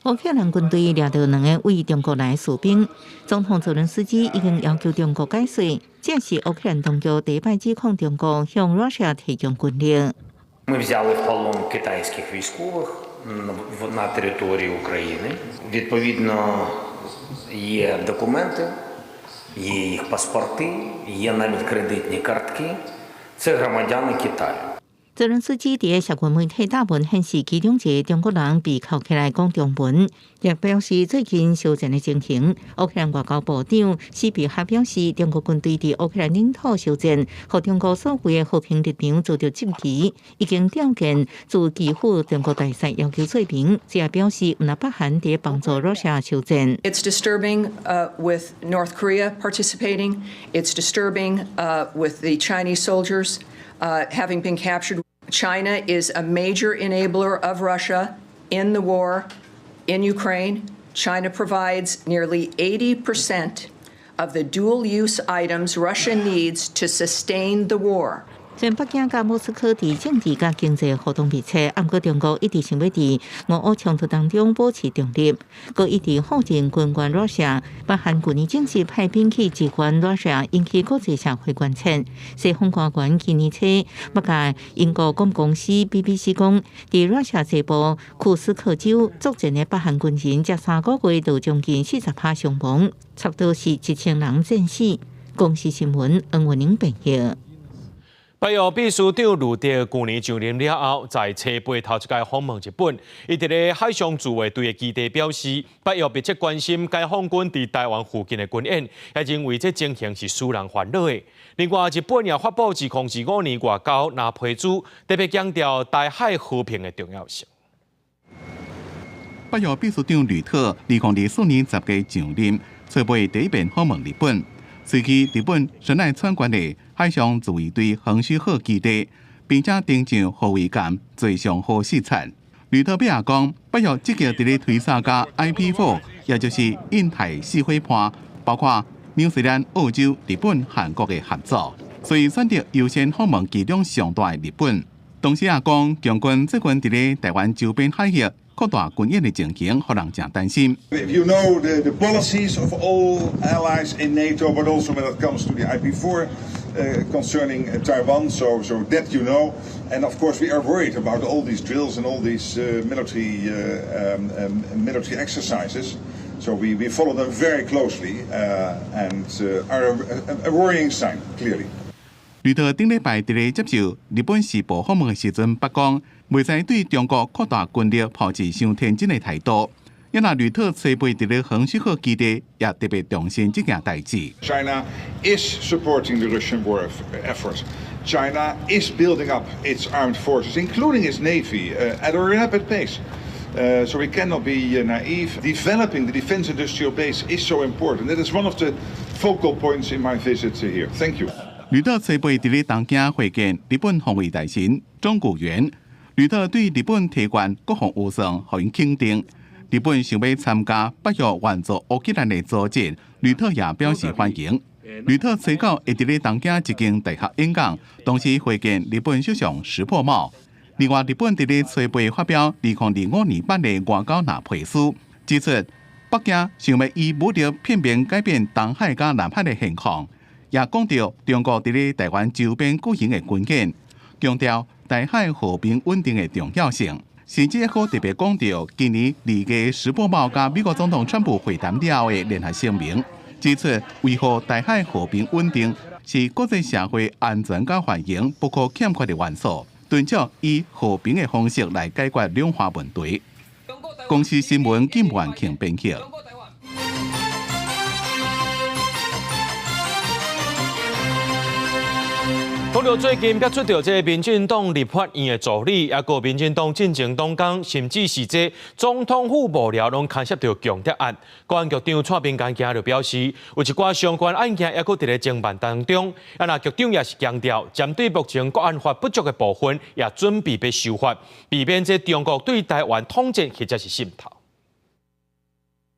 烏克蘭軍隊掠著兩个對中國來的士兵，總統澤倫斯基已經要求中國解釋，這是烏克蘭當局第一擺指控中國向羅西亞提供軍力。 Ми взяли в полон китайських військових на території України. Відповідно, є документи, є їх паспорти, є навіть кредитні картки. Це громадяни Китаю. 澤倫斯基佇社群媒體貼文顯示，其中一个中國人被銬起來講中文，也表示最近休戰的情形。烏克蘭外交部長斯比哈表示，中國軍隊佇烏克蘭領土休戰，予中國所謂的和平立場遭到質疑，已經調件駐基輔中國大使要求說明。這也表示，毋但北韓佇幫助羅西亞休戰。 It's disturbing with North Korea participating. It's disturbing with the Chinese soldiers having been captured. China is a major enabler of Russia in the war in Ukraine. China provides nearly 80% of the dual use items Russia needs to sustain the war. 雖然北京佮莫斯科佇政治佮經濟互動密切，毋過中國一直想欲佇俄烏衝突當中保持中立，閣一直否認軍援呂宋。北韓舊年正式派兵去支援呂宋，引起國際社會關切。西方官員今年初欲共英國廣播公司 BBC 講，佇呂宋西部庫斯克州作戰的北韓軍人，這3個月就將近40%傷亡，差不多是1000人戰死。公視新聞黃文玲編譯。北約秘書長呂特舊年上任了後，在初八頭一擺訪問日本，伊佇咧海上自衛隊的基地表示，北約密切關心解放軍佇台灣附近的軍演，也認為這情形是使人煩惱的。另外，日本也發布2025年外交藍皮書，特別強調台海和平的重要性。北約秘書長呂特2024年10月上任，初八第一遍訪問日本。隨去日本神奈川縣的海上自衛隊橫須賀基地，並且登上護衛艦最上號視察。呂特表講，北約積極佇咧推捒佮 IP4，也就是印太四伙伴，包括紐西蘭、澳洲、日本、韓國的合作，所以選擇優先訪問其中上大的日本。同時也講，共軍最近佇咧台灣周邊海域擴大軍演的情形，予人誠擔心。 If you know the policies of all allies in NATO, but also when it comes to the IP4 concerning Taiwan, so that you know. And of course, we are worried about all these drills and all these military exercises. So we follow them very closely and are a worrying sign, clearly. 呂特頂禮拜佇咧接受日本時報訪問的時陣，捌講袂使對中國擴大軍力抱持傷天真的態度。因為呂特初八佇咧橫須賀基地，也特別重申這件代誌。 China is supporting the Russian war effort. China is building up its armed forces, including its navy, at a rapid pace. So we cannot be naive. Developing the defense industrial base is so important. That is one of the focal points in my visit here. Thank you. 呂特初八佇咧東京會見日本防衛大臣中谷元。呂特對日本提懸國防預算，予𪜶肯定。日本想欲參加北約援助烏克蘭的組織，呂特也表示歡迎。呂特初九會佇咧東京一間大學演講，同時會見日本首相石破茂。另外，日本佇咧初八發表2025年版的外交藍皮書，指出北京想欲以武力片面改變東海佮南海的現況，也講著中國佇咧台灣周邊舉行的軍演，強調台海和平穩定的重要性。甚至閣特別講著今年2月石破茂佮美國總統川普會談了後的聯合聲明，指出維護台海和平穩定是國際社會安全佮繁榮不可欠缺的元素，敦促以和平的方式來解決兩岸問題。公視新聞金萬慶編輯。講到最近，爆出著這個民進黨立法院的助理，抑閣民進黨進前黨工，甚至是這總統府幕僚，攏牽涉著共諜案。國安局長蔡明健今日就表示，有一寡相關案件猶閣佇咧偵辦當中。啊，若局長也是強調，針對目前國安法不足的部分，也準備欲修法，避免這中國對台灣統戰或者是滲透。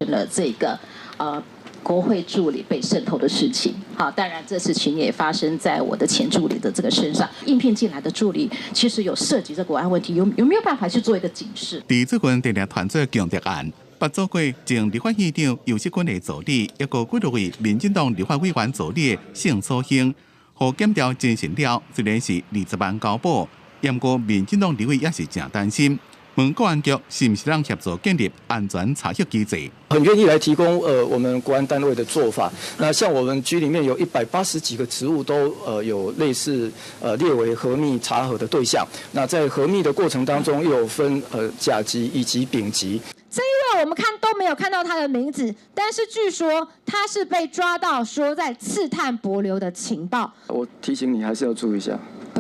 了這個國會助理被滲透的事情，好，當然這事情也發生在我的前助理的這個身上。應聘進來的助理其實有涉及這國安問題，有沒有辦法去做一個警示？佇最近定定傳出共諜案，捌做過前立法院長游錫堃的助理，抑閣幾落位民進黨立法委員助理的盛楚興，予檢調偵訊了，雖然是20萬交保，毋過民進黨立委也是誠擔心。問國安局是毋是能協助建立安全查核機制？很願意來提供我們國安單位的做法。那像我們局裡面有180幾個職務都有類似列為核密查核的對象。那在核密的過程當中，又有分甲級以及丙級。這一位我們看都沒有看到他的名字，但是據說他是被抓到說在刺探帛琉的情報。我提醒你，還是要注意一下。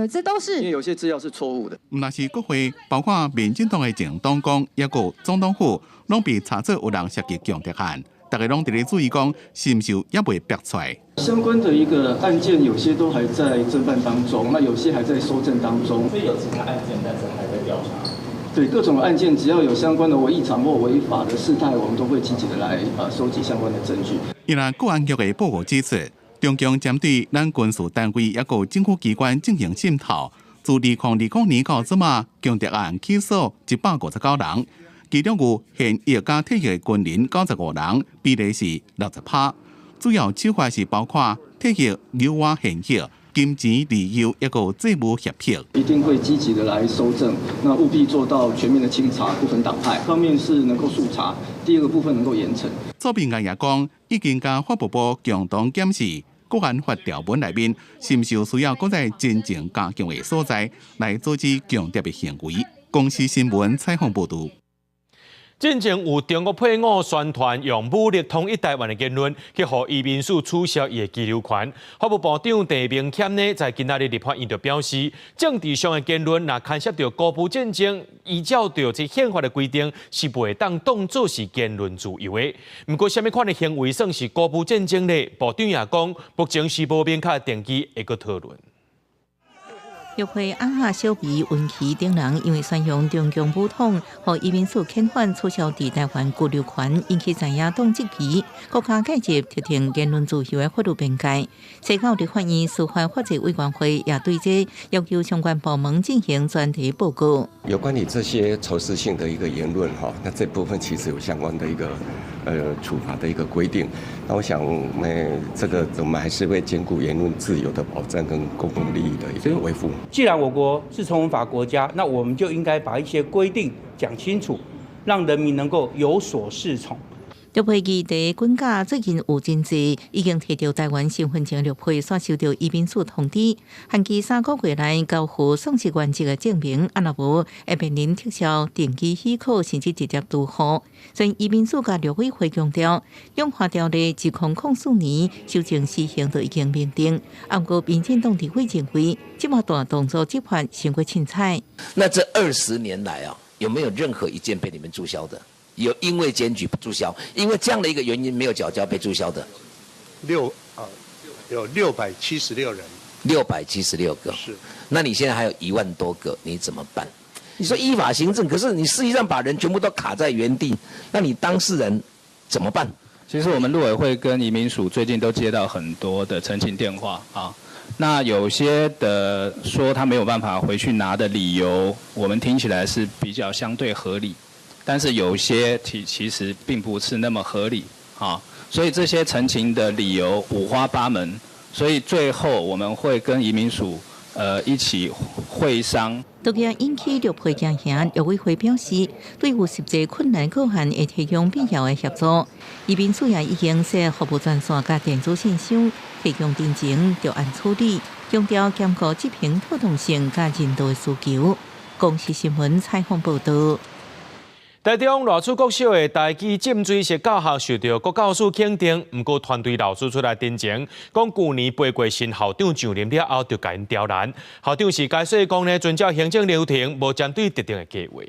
這都是因為有些資料是錯誤的。毋但是國會，包括民進黨的前黨工，抑閣總統府，攏被查出有人涉及共諜案，大家攏佇咧注意講，是毋是猶未爆出來？相關的一個案件，有些都還在偵辦當中，那有些還在搜證當中。所以有其他案件，但是還在調查。對各種案件，只要有相關的違常或違法的事態，我們都會積極的來收集相關的證據。因為國安局的報告指出，中共針對咱軍事單位抑閣政府機關進行滲透，自2020年到這馬，共諜案起訴159人，其中有現役佮退役的軍人95人，比例是60%。主要手法是包括退役誘惑現役、金錢利誘，抑閣債務脅迫。一定會積極的來搜證，那務必做到全面的清查，不分黨派。一方面是能夠速查，第二個部分能夠嚴懲。周平安也講，已經佮法務部共同檢視國安法條文內面，是毋是有需要閣再真正加強的所在，來阻止共諜的行為。公視新聞採訪報導。進前有中國配偶宣傳用武力統一台灣的言論，去予移民署取消伊的居留權。法務部長鄭明謙呢，在今仔日立法院就表示，政治上的言論若牽涉著國防戰爭，依照著這憲法的規定，是袂當當做是言論自由的。毋過，啥物款的行為算是國防戰爭呢？部長也講，目前是無明確定義會閣討論。陸配阿哈小皮溫琪等人因為宣揚中共武統，予移民署遣返取消佇台灣居留權，引起在野黨質疑。國家介入特定言論自由的法律邊界。西九立法院司法法制委員會也對這要求相關部門進行專題報告。有關你這些仇視性的一個言論，哈，那這部分其實有相關的一個處罰的一個規定。那我想，這個我們還是會兼顧言論自由的保障跟公共利益的一個維護。既然我國是成文法國家，那我們就應該把一些規定講清楚，讓人民能夠有所適從。陸配議題滾架最近有真濟已經提著台灣身份證陸配，煞收著移民署通知，限期3個月內交付喪失原籍的證明，啊若無會面臨撤銷定居許可，甚至直接除戶。雖然移民署佮陸委會強調，養華條例自2004年修正施行就已經明定，毋過民進黨立委認為，這麼大動作執法傷過凊彩。那這20年來啊，有沒有任何一件被你們註銷的？有因為檢舉註銷，因為這樣的一個原因沒有繳交被註銷的，有676人， 676個，是。那你現在還有1萬多個，你怎麼辦？你說依法行政，可是你實際上把人全部都卡在原地，那你當事人怎麼辦？其實我們陸委會跟移民署最近都接到很多的陳情電話啊，那有些的說他沒有辦法回去拿的理由，我們聽起來是比較相對合理。但是有些其實並不是那麼合理啊，所以這些陳情的理由五花八門，所以最後我們會跟移民署一起會商。都驚引起陸配驚嚇，陸委會表示，對有實際困難個案會提供必要的協助。移民署也已經設服務專線佮電子信箱，提供陳情著按處理，強調兼顧執行妥當性佮人道的需求。公視新聞採訪報導。台中賴厝國小的台語浸水式教學受著國教署肯定，毋過團隊老師出來陳情，講舊年八月新校長上任了後，就共𪜶刁難。校長是解釋講呢，遵照行政流程，無針對特定的計劃。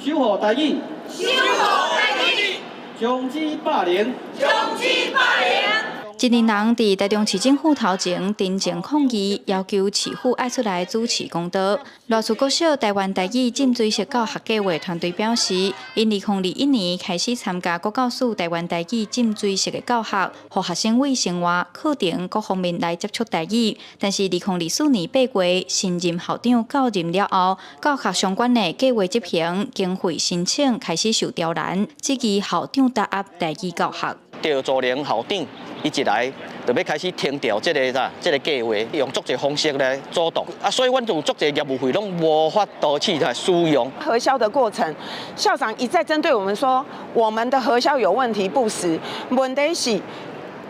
守護台語，守護台語，終止霸凌，終止霸凌。一群人佇台中市政府頭前陳情抗議，要求市府愛出來主持公道。賴厝國小台灣台語浸水式教學計劃團隊表示，𪜶2021年開始參加國教署台灣台語浸水式的教學，予學生為生活、課程各方面來接觸台語。但是2024年8月，新任校長到任了後，教學相關的計劃執行經費申請開始受刁難，質疑校長打壓台語教學。趙祖玲校長，伊一來就欲開始停掉這个啥，這个計劃，用足濟方式來阻擋啊，所以阮有足濟業務費攏無法度去來使用。核銷的過程，校長一再針對我們說，我們的核銷有問題不實。問題是，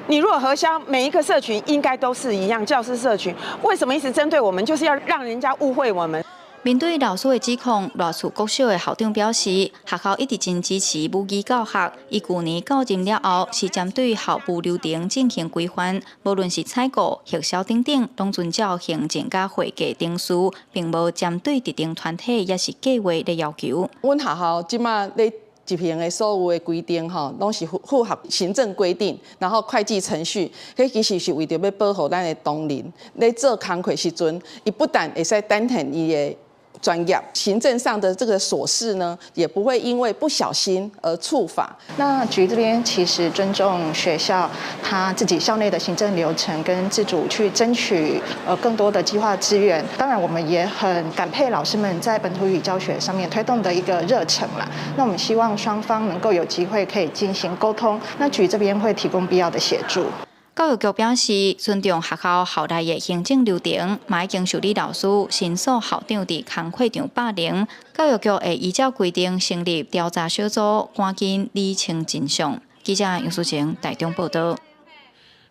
你如果核銷，每一個社群應該都是一樣，教師社群為什麼一直針對我們，就是要讓人家誤會我們。面對老師的指控，賴厝國小的校長表示，學校一直真支持母語教學。伊舊年到任了後，是針對校務流程進行規範，無論是採購、核銷等等，攏遵照行政佮會計程序，並無針對特定團體抑是計劃的要求。阮學校這馬咧執行的所有的規定吼，攏是符合行政規定，然後會計程序，彼其實是為著欲保護咱的同仁咧做工課時陣，伊不但會使展現伊的專業，行政上的這個瑣事呢，也不會因為不小心而觸法。那局這邊其實尊重學校他自己校內的行政流程跟自主去爭取更多的計劃資源。當然，我們也很感佩老師們在本土語教學上面推動的一個熱忱啦。那我們希望雙方能夠有機會可以進行溝通。那局這邊會提供必要的協助。教育局表示，尊重學校校內的行政流程，嘛已經受理老師申訴校長佇工課場霸凌，教育局會依照規定成立調查小組，趕緊釐清真相。記者楊淑晴台中報道。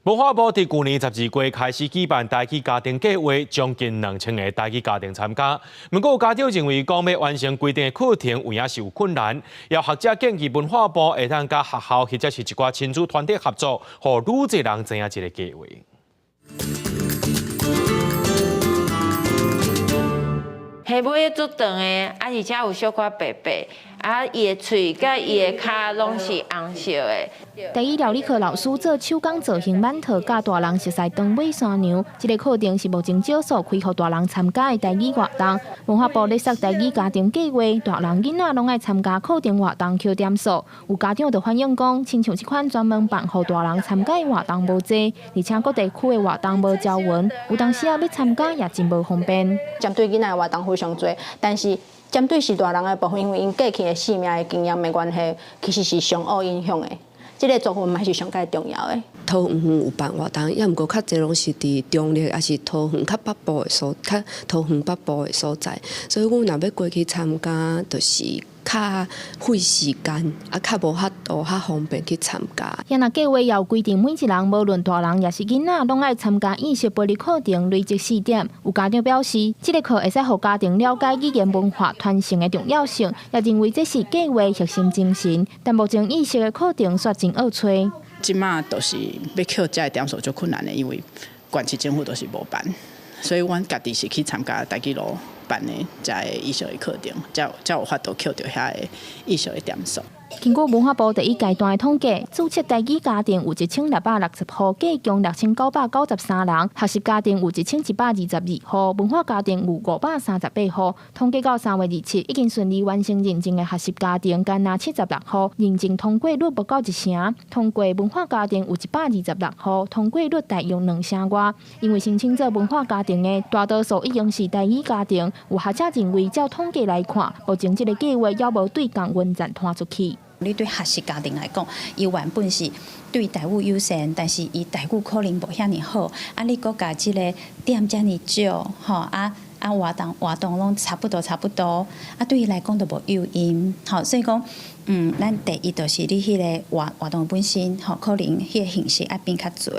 文化部佇舊年12月開始舉辦台語家庭計劃，將近2000個台語家庭參加。不過家長認為講欲完成規定的課程，有影是有困難。有學者建議文化部會當佮學校或者是一寡親子團體合作，予愈濟人知影這个計劃。下尾足長的，啊，而且有小可白白，啊，伊的喙佮伊的跤攏是紅色的。台語料理課老師做手工造型饅頭，教大人熟似長尾山羊。這个課程是目前少數開予大人參加的台語活動。文化部咧設台語家庭計劃，大人囡仔攏愛參加課程活動扣點數。有家長就反映講，親像這款專門辦予大人參加的活動無濟，而且各地區的活動無招勻，有當時仔欲參加也真無方便。針對囡仔的活動非常濟，但是針對是大人的部分，因為𪜶過去的生命的經驗的關係，其實是相互影響的。這个部分嘛是上蓋重要的。桃園縣有辦活動，抑毋過較濟攏是佇中壢，抑是桃園較北部的所，較桃園北部的所在，所以阮若欲過去參加，就是較費時間，啊，較無法度較方便去參加。遐若計劃有規定，每一人無論大人抑是囡仔，攏愛參加意識培力課程，累積4點。有家長表示，這个課會使予家庭了解語言文化傳承的重要性，也認為這是計劃核心精神。但目前意識的課程煞真惡揣。這馬就是欲扣遮的點數足困難的，因為縣市政府都是無辦，所以阮家己是去參加台語路辦的遮个意識的課程，才有法度扣著遐个意識的點數。經過文化部第一階段的統計，註冊台語家庭有1660戶，計共6993人；學習家庭有1122戶，文化家庭有538戶。統計到3月27，已經順利完成認證的學習家庭，干焦76戶，認證通過率無夠一成。通過文化家庭有126戶，通過率大約兩成外。因為申請做文化家庭的大多數已經是台語家庭，有學者認為，照統計來看，目前這个計劃猶無對仝穩陣拖出去。你對學習家庭來講，伊原本是對台語友善，但是伊台語可能無遐爾好。啊，你閣共這个點遮爾少，吼啊啊活動活動攏差不多差不多，啊對伊來講就無誘因，吼，所以講，咱第一就是你彼个活活動本身，吼，可能彼个形式愛變較濟。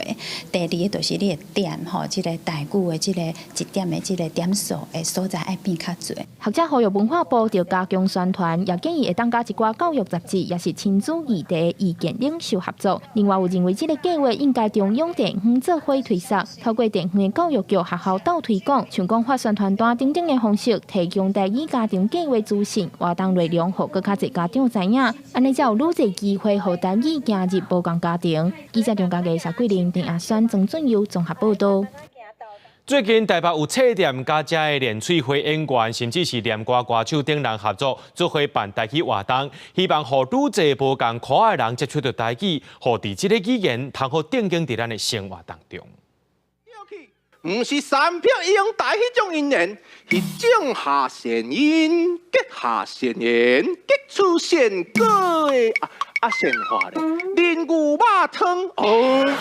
第二个就是你的點，吼，這个台語的這个一點的這个點數的所在愛變較濟。學者呼籲文化部著加強宣傳，也建議會當佮一寡教育雜誌，抑是親子議題意見領袖合作。另外有認為這个計劃應該中央地方做伙推捒，透過地方的教育局學校鬥推廣，像講發宣傳單等等的方式，提供台語家庭計劃資訊、活動內容，予閣較濟家長知影，按呢才有愈濟機會予台語行入無仝家庭。記者張家傑、謝桂玲、鄭亞軒、曾俊佑綜合報導。最近台北有冊店佮遮个練喙花演員，甚至是念歌歌手等人合作，做伙辦台語活動，希望予愈濟無仝可愛人接觸著台語，予佇這个語言通好定根佇咱的生活當中。毋是三撇用台彼種姻緣，是種下善因，結下善緣，結出善果的啊啊善化咧，人牛肉湯哦。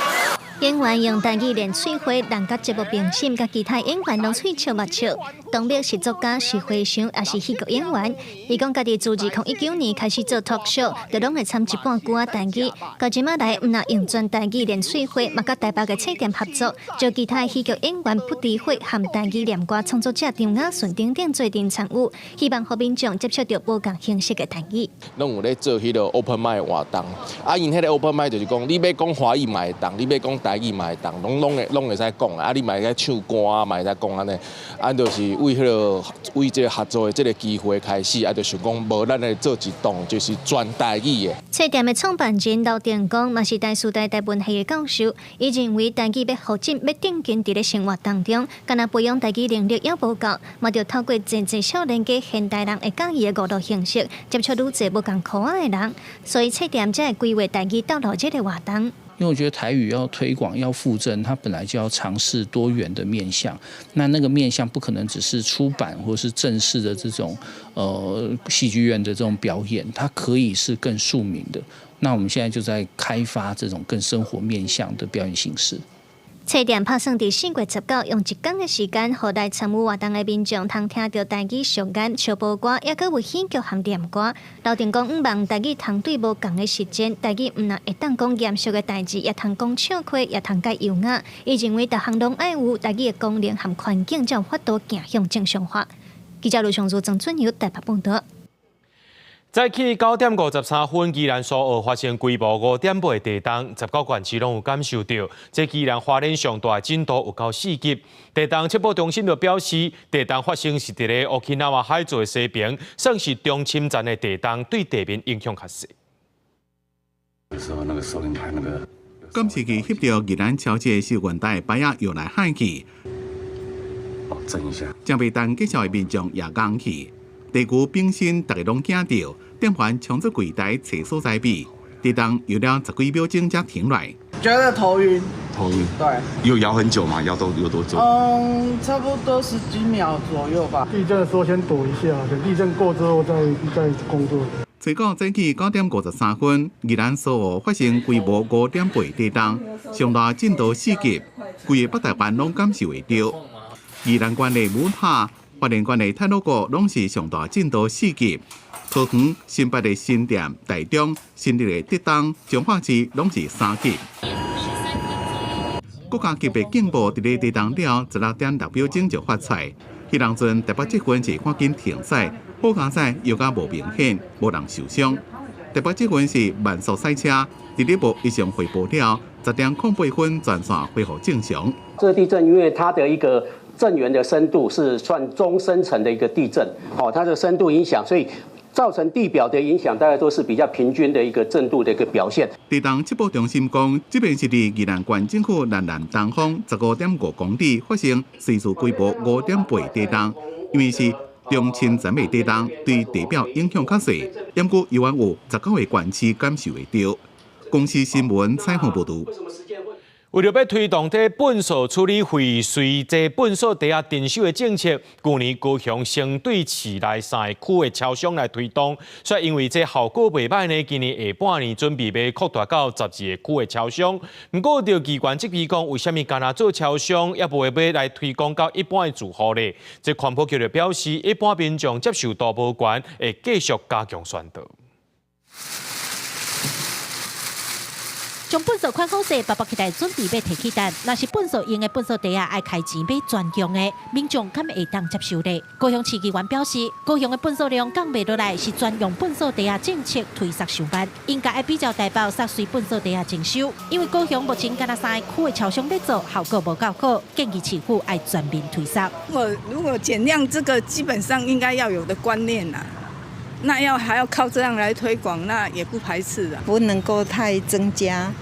演員用台語練喙花，人佮節目評審佮其他演員攏喙笑目笑。當面是作家、是和尚，抑是戲劇演員。伊講家己自2019年開始做 talk show，就攏會摻一半句仔台語。到這馬來，毋若用全台語練喙花，嘛佮台北的冊店合作，招其他戲劇演員不離會和台語念歌創作者張雅順等等做陣參與，希望予民眾接觸著無仝形式的台語。攏有咧做彼个 open mic 活動，啊，𪜶彼个 open 我摆就是講，你欲講華語嘛會當，你欲講台語嘛會當，攏會使講啊！你嘛會使唱歌啊，嘛會使講按呢，啊，就是為彼個為這個合作的這個機會開始，啊，就想講無咱來做一檔就是全台語的。冊店的創辦人劉定光嘛是台師大台文系的教授，伊認為台語欲復振，欲定根佇咧生活當中，干焦培養台語能力猶無夠，嘛著透過濟濟少年家現代人會佮意的娛樂形式，接觸愈濟無仝箍仔的人，所以冊店才會規劃台語鬥樂這个活動。因為我覺得台語要推廣、要復振，它本來就要嘗試多元的面向。那那個面向不可能只是出版或是正式的這種，戲劇院的這種表演，它可以是更庶民的。那我們現在就在開發這種更生活面向的表演形式。冊店拍算佇4月19，用一工的時間，予來參與活動的民眾通聽著台語俗諺、笑報歌，猶閣有喜劇和念歌。劉定光向望台語通對無仝的實踐，台語毋但會當講嚴肅的代誌，也通講笑話，也通較優雅。伊認為逐項攏愛有台語的功能和環境，才有法度走向正常化。記者盧尚如、曾俊友台北報導。早起9點53分，宜蘭蘇澳發生規模5.8地動，19縣市攏有感受著。這宜蘭花蓮上大震度有到4級。地動測報中心就表示，地動發生是佇咧沖海座的西爿，算是中深層的地動，對地面影響較細。有時候那個收音台那個監視器翕著宜蘭超市收銀台擺仔搖來晃去，哦，震一下。正欲等結帳的民眾也戇去。地區本身逐家攏驚著，店員衝出櫃台揣所在比，地動搖了十幾秒鐘才停落來。覺得頭暈。頭暈。對。有搖很久嗎？搖多有多久？嗯，差不多十幾秒左右吧。地震的時候先躲一下，等地震過之後再工作。初九早起9點53分，宜蘭蘇澳發生規模5.8地動，上大震度4級，規个北台灣攏感受會著。宜蘭縣的武塔、花蓮縣的太魯閣攏是上大震度4級，桃園、新北的新店、台中、新竹的竹東、彰化市攏是3級。國家級別警報佇咧地動了16點6秒鐘就發出來，彼當陣台北捷運是趕緊停駛，好佳哉搖甲無明顯，無人受傷。台北捷運是慢速駛車，佇咧無異常匯報了，10點08分全線恢復正常。這個地震因為它的一個震源的深度是算中深層的一個地震，哦，它的深度影響，所以造成地表的影響，大概都是比較平均的一個震度的一個表現。地動測報中心講，這邊是佇宜蘭縣政府南南東方15.5公里發生臥數規模5.8地動，因為是中深層的地動，對地表影響較細，毋過猶原有19個縣市感受會著。公視新聞採訪報導。為著欲推動這糞埽處理廢隨這糞埽袋仔徵收的政策，舊年高雄先對市內三個區的超商來推動，煞因為這效果袂䆀呢，今年下半年準備欲擴大到12个區的超商。毋過，著議員質疑講，為啥物干焦做超商，猶無欲來推廣到一般的住戶咧？這環保局就表示，一般民眾接受度無懸，會繼續加強宣導。將糞埽款好勢，拔拔起來準備欲提去等。若是糞埽用的糞埽袋仔愛開錢買專用的，民眾敢會當接受咧？高雄市議員表示，高雄的糞埽量降袂落來，是專用糞埽袋仔政策推捒傷慢，應該愛比照台北煞隨糞埽袋仔徵收。因為高雄目前干焦三個區的超商咧做，效果無夠好，建議市府愛全面推捒。如果減量，這個基本上應該要有的觀念啦。那要還要靠這樣來推廣，那也不排斥的。不能夠太增加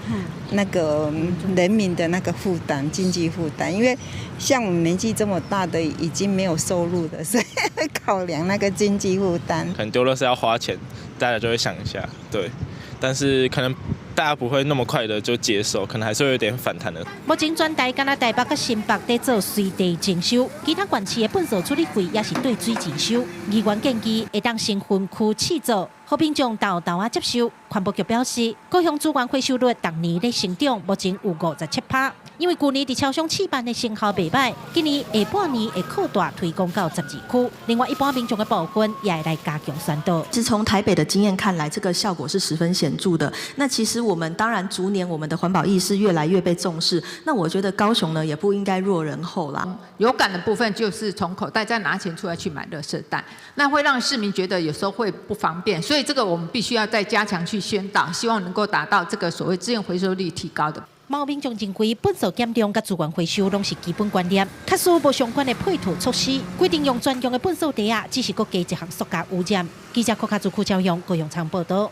那個人民的那個負擔，經濟負擔，因為像我們年紀這麼大的，已經沒有收入的，所以會考量那個經濟負擔。可能丟垃圾要花錢，大家就會想一下，對。但是可能大家不會那麼快的就接受，可能還是會有點反彈的。目前全台干焦台北佮新北佇做隨地徵收，其他縣市的糞埽處理費也是對水徵收。議員建議會當先分區試做，予民眾沓沓仔接受。環保局表示，高雄資源回收率逐年咧成長，目前有57%。因為舊年佇超商試辦的成效袂䆀，今年下半年會擴大推廣到12區。另外，一般民眾的部分也會來加強宣導。是從台北的經驗看來，這個效果是十分顯著的。那其實我們當然逐年我們的環保意識越來越被重視。那我覺得高雄呢，也不應該落人後啦。有感的部分就是從口袋再拿錢出來去買垃圾袋，那會讓市民覺得有時候會不方便，所以。以這個我們必須要再加強去宣導，希望能夠達到這個所謂資源回收率提高的。嘛有民眾認為，糞埽減量佮資源回收攏是基本觀念，假使無相關的配套措施，規定用專用的糞埽袋仔，只是閣加一項塑膠污染。記者郭卡祖庫朝陽高雄倉報導。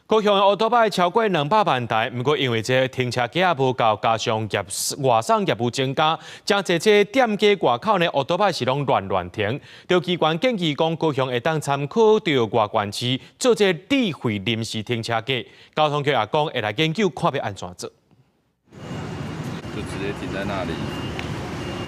高雄的烏多擺超過200萬台，毋過因為這停車格仔無夠，加上業外送業務增加，誠濟這店家外口呢烏多擺是攏亂亂停。著機關建議講，高雄會當參考著外縣市做這智慧臨時停車格。交通局也講會來研究看欲按怎做。就直接停在那裡。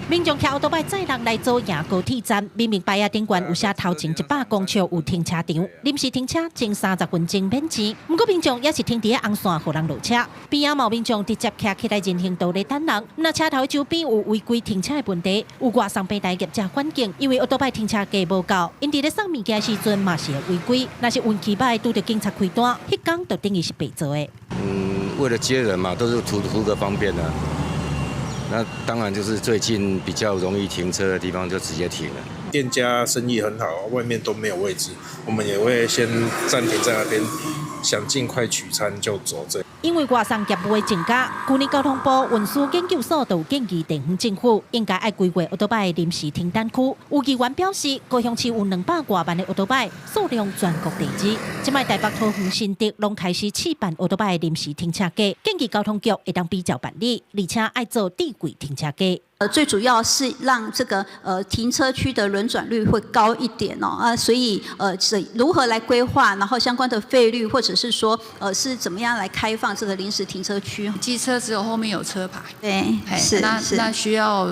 民眾騎歐多擺載人來左營高鐵站，明明牌仔頂懸有寫頭前100公尺有停車場，臨時停車前30分鐘免錢。毋過民眾也是停佇咧紅線，予人落車。邊仔嘛有民眾直接騎起來人行道咧等人。若車頭周邊有違規停車的問題，有外送平台業者反映，因為歐多擺停車格無夠，𪜶佇咧送物件時陣嘛是會違規。若是運氣䆀拄著警察開單，彼工就等於是白做的。嗯，為了接人嘛，都是圖圖個方便啊。那當然就是最近比較容易停車的地方就直接停了。店家生意很好，外面都沒有位置，我們也會先暫停在那邊，想盡快取餐就走。這因為外送業務的增加，去年交通部運輸研究所就有建議地方政府應該愛規劃歐多擺臨時停等區。有議員表示，高雄市有200外萬的歐多擺，數量全國第二。這擺台北、桃園、新竹攏開始試辦歐多擺臨時停車格，建議交通局會當比照辦理，而且愛做智慧停車格。最主要是讓這個停車區的輪轉率會高一點哦，啊，所以是如何來規劃，然後相關的費率，或者是說是怎麼樣來開放這個臨時停車區？機車只有後面有車牌，對，是那那需要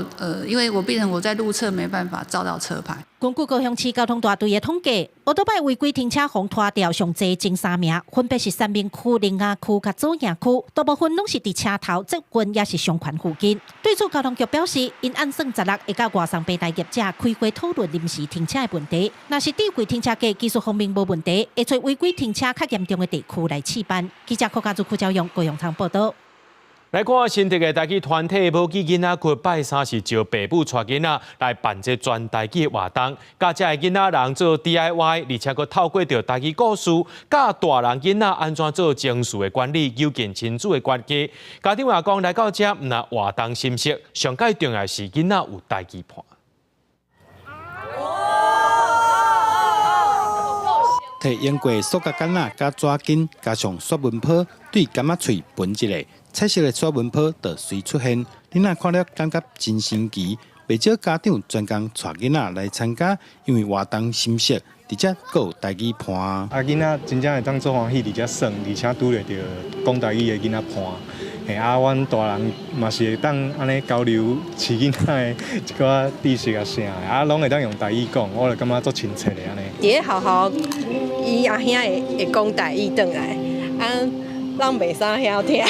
因為我變成我在路側沒辦法照到車牌。根據高雄市交通大隊的統計，歐多擺違規停車予拖吊上濟前三名，分別是三民區、苓雅區佮左營區，大部分攏是佇車頭、捷運抑是商圈附近。對此，交通局表示，𪜶按算十六會佮外送平台業者開會討論臨時停車的問題。若是智慧停車格技術方面無問題，會揣違規停車較嚴重的地區來試辦。記者郭家祖、邱朝陽、高雄倉報導。來看新竹的台語團體母語囡仔窟拜三是招爸母帶囡仔來辦這全台語的活動，教遮的囡仔人做 DIY，而且閣透過著台語故事，教大人囡仔按怎做情緒的管理，糾正親子的關係。家長也講來到遮，毋但活動心適，上蓋重要是囡仔有台語伴。提用過塑膠桿仔佮紙巾，加上雪文泡，對柑仔喙歕一下，彩色的雪文泡就隨出現。囡仔看了感覺真神奇，袂少家長專工帶囡仔來參加，因為活動心適，而且閣有台語伴。啊，囡仔真正會當足歡喜佇遮耍，而且拄著著講台語的囡仔伴。嘿，啊，阮大人嘛是會當按呢交流飼囡仔的一寡知識啊啥的，啊，攏會當用台語講，我就感覺足親切的按呢。佇咧學校，伊阿兄會會講台語轉來，啊，咱袂啥曉聽，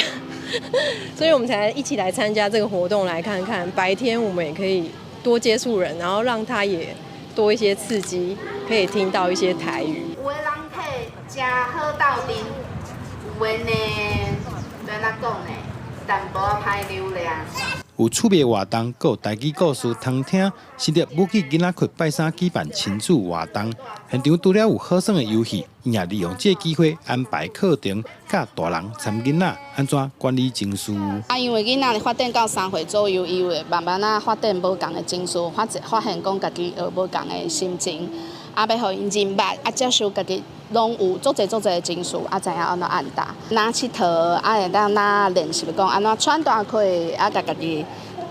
所以我們才一起來參加這個活動，來看看。白天我們也可以多接觸人，然後讓他也多一些刺激，可以聽到一些台語。有的人體誠好鬥陣，有的呢，欲按怎講呢？淡薄仔歹流量。有趣味活動，閣有台語故事通聽。新竹母語囡仔窟拜三舉辦親子活動，現場除了有好耍的遊戲，𪜶也利用這個機會安排課程，教大人參囡仔按怎管理情緒。啊，因為囡仔發展到3歲左右，伊會慢慢仔發展無仝的情緒，發發現講家己學無仝的心情，啊，欲予𪜶認捌，啊，接受家己攏有足濟足濟的情緒，啊，知影按怎按搭，哪𨑨迌，啊，會當哪練習講按怎喘大氣，啊，共家己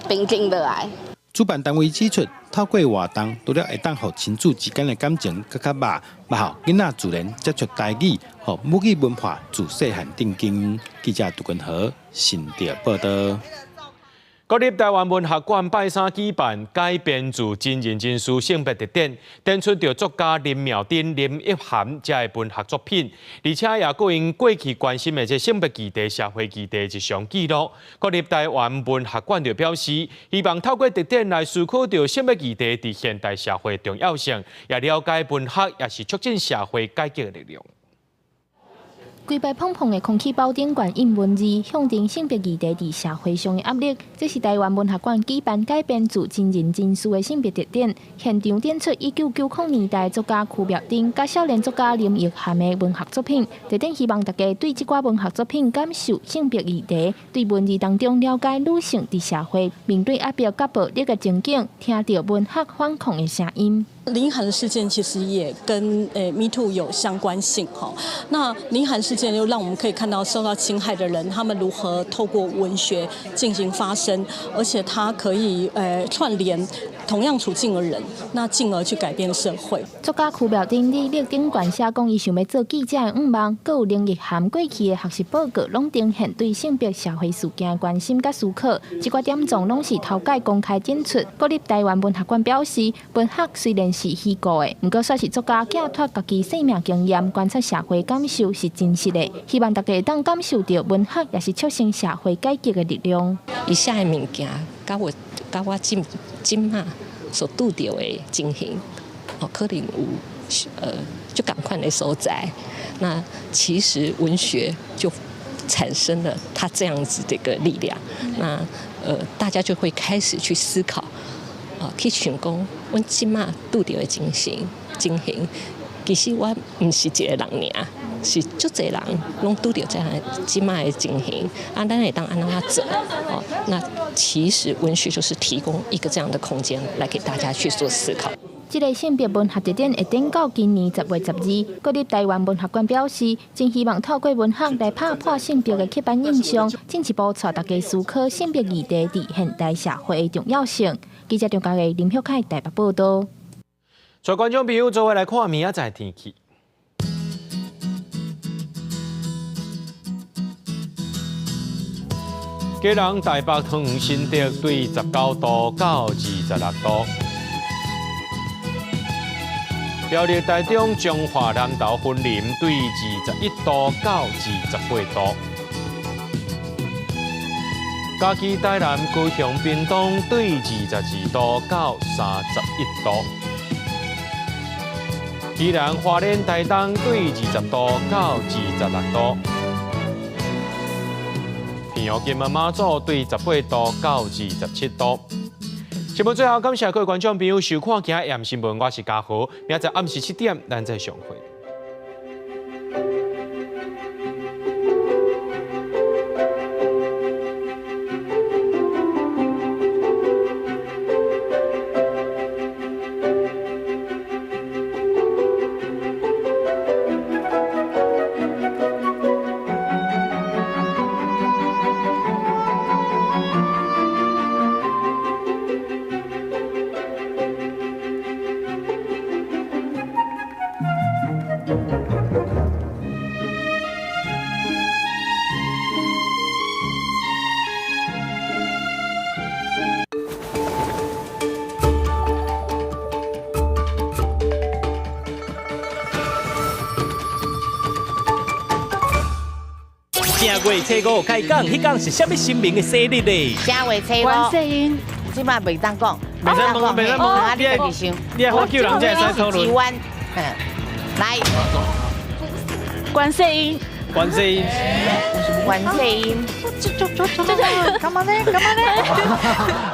平靜落來。主辦單位指出，透過活動，除了會當予親子之間的感情閣較密，嘛予囡仔自然接觸台語，予母語文化自細漢定根。記者杜根和新竹報導。國立臺灣文學館拜三舉辦改編自真人真事性別特展，展出著作家林妙珍、林奕含遮的文學作品，而且也閣𪜶過去關心的這性別議題、社會議題日常記錄。國立臺灣文學館就表示，希望透過特展來思考著性別議題佇現代社會重要性，也了解文學也是促進社會改革的力量。規排膨膨的空氣包頂懸印文字，象徵性別議題佇社會上的壓力。這是臺灣文學館舉辦改編自真人真事的性別特展，現場展出1990年代作家區妙珍佮少年作家林奕含的文學作品。特展希望大家對這寡文學作品感受性別議題，對文字當中了解女性佇社會面對壓迫佮暴力的情景，聽著文學反抗的聲音。林奕含的事件其實也跟Me Too 有相關性哈。那林奕含事件又讓我們可以看到受到侵害的人，他們如何透過文學進行發聲，而且他可以串聯同樣處境的人，那進而去改變社會。作家區妙珍佇履歷頂懸寫講，伊想欲做記者的願望，閣有林奕含過去的學習報告，攏呈現對性別社會事件的關心佮思考。這寡點狀攏是頭擺公開展出。國立臺灣文學館表示，文學雖然是虛構的，毋過煞是作家寄託家己生命經驗，觀察社會感受是真實的。希望大家會當感受著文學也是促成社會改革的力量。伊寫的物件，佮我這馬所拄著的情形，哦，可能有就仝款的所在。那其實文學就產生了它這樣子的一個力量。那大家就會開始去思考。去想講，阮這馬拄著的情形，其實我毋是一個人爾，是足濟人攏拄著這樣這馬的情形。啊，咱會當按怎做？哦，那其實文學就是提供一個這樣的空間，來給大家去做思考。這個性別文學特展會展到今年10月12日。國立臺灣文學館表示，真希望透過文學來拍破性別的刻板印象，進一步帶大家思考性別議題佇現代社會的重要性。記者張家藝、林旭凱台北報導。帶觀眾朋友做伙來看明仔載天氣。基隆、台北、桃園、新竹對19度到26度。苗栗、台中、彰化、南投、雲林對21度到28度。嘉義、台南、高雄、屏東對22度到31度。宜蘭、花蓮、台東對20度到26度。澎湖、金門、馬祖對18度到27度。節目最後，感謝各位觀眾朋友收看今日的新聞，我是嘉豪，明仔載暗時7點，咱再相會。正月初五開講，彼工是啥物神明的生日咧？正月初五，觀世音，這擺袂當講，袂使問，袂使問，你愛你愛好救人才會使討論。來，觀世音，觀世音，觀世音，這這這這，幹嘛呢？幹嘛呢？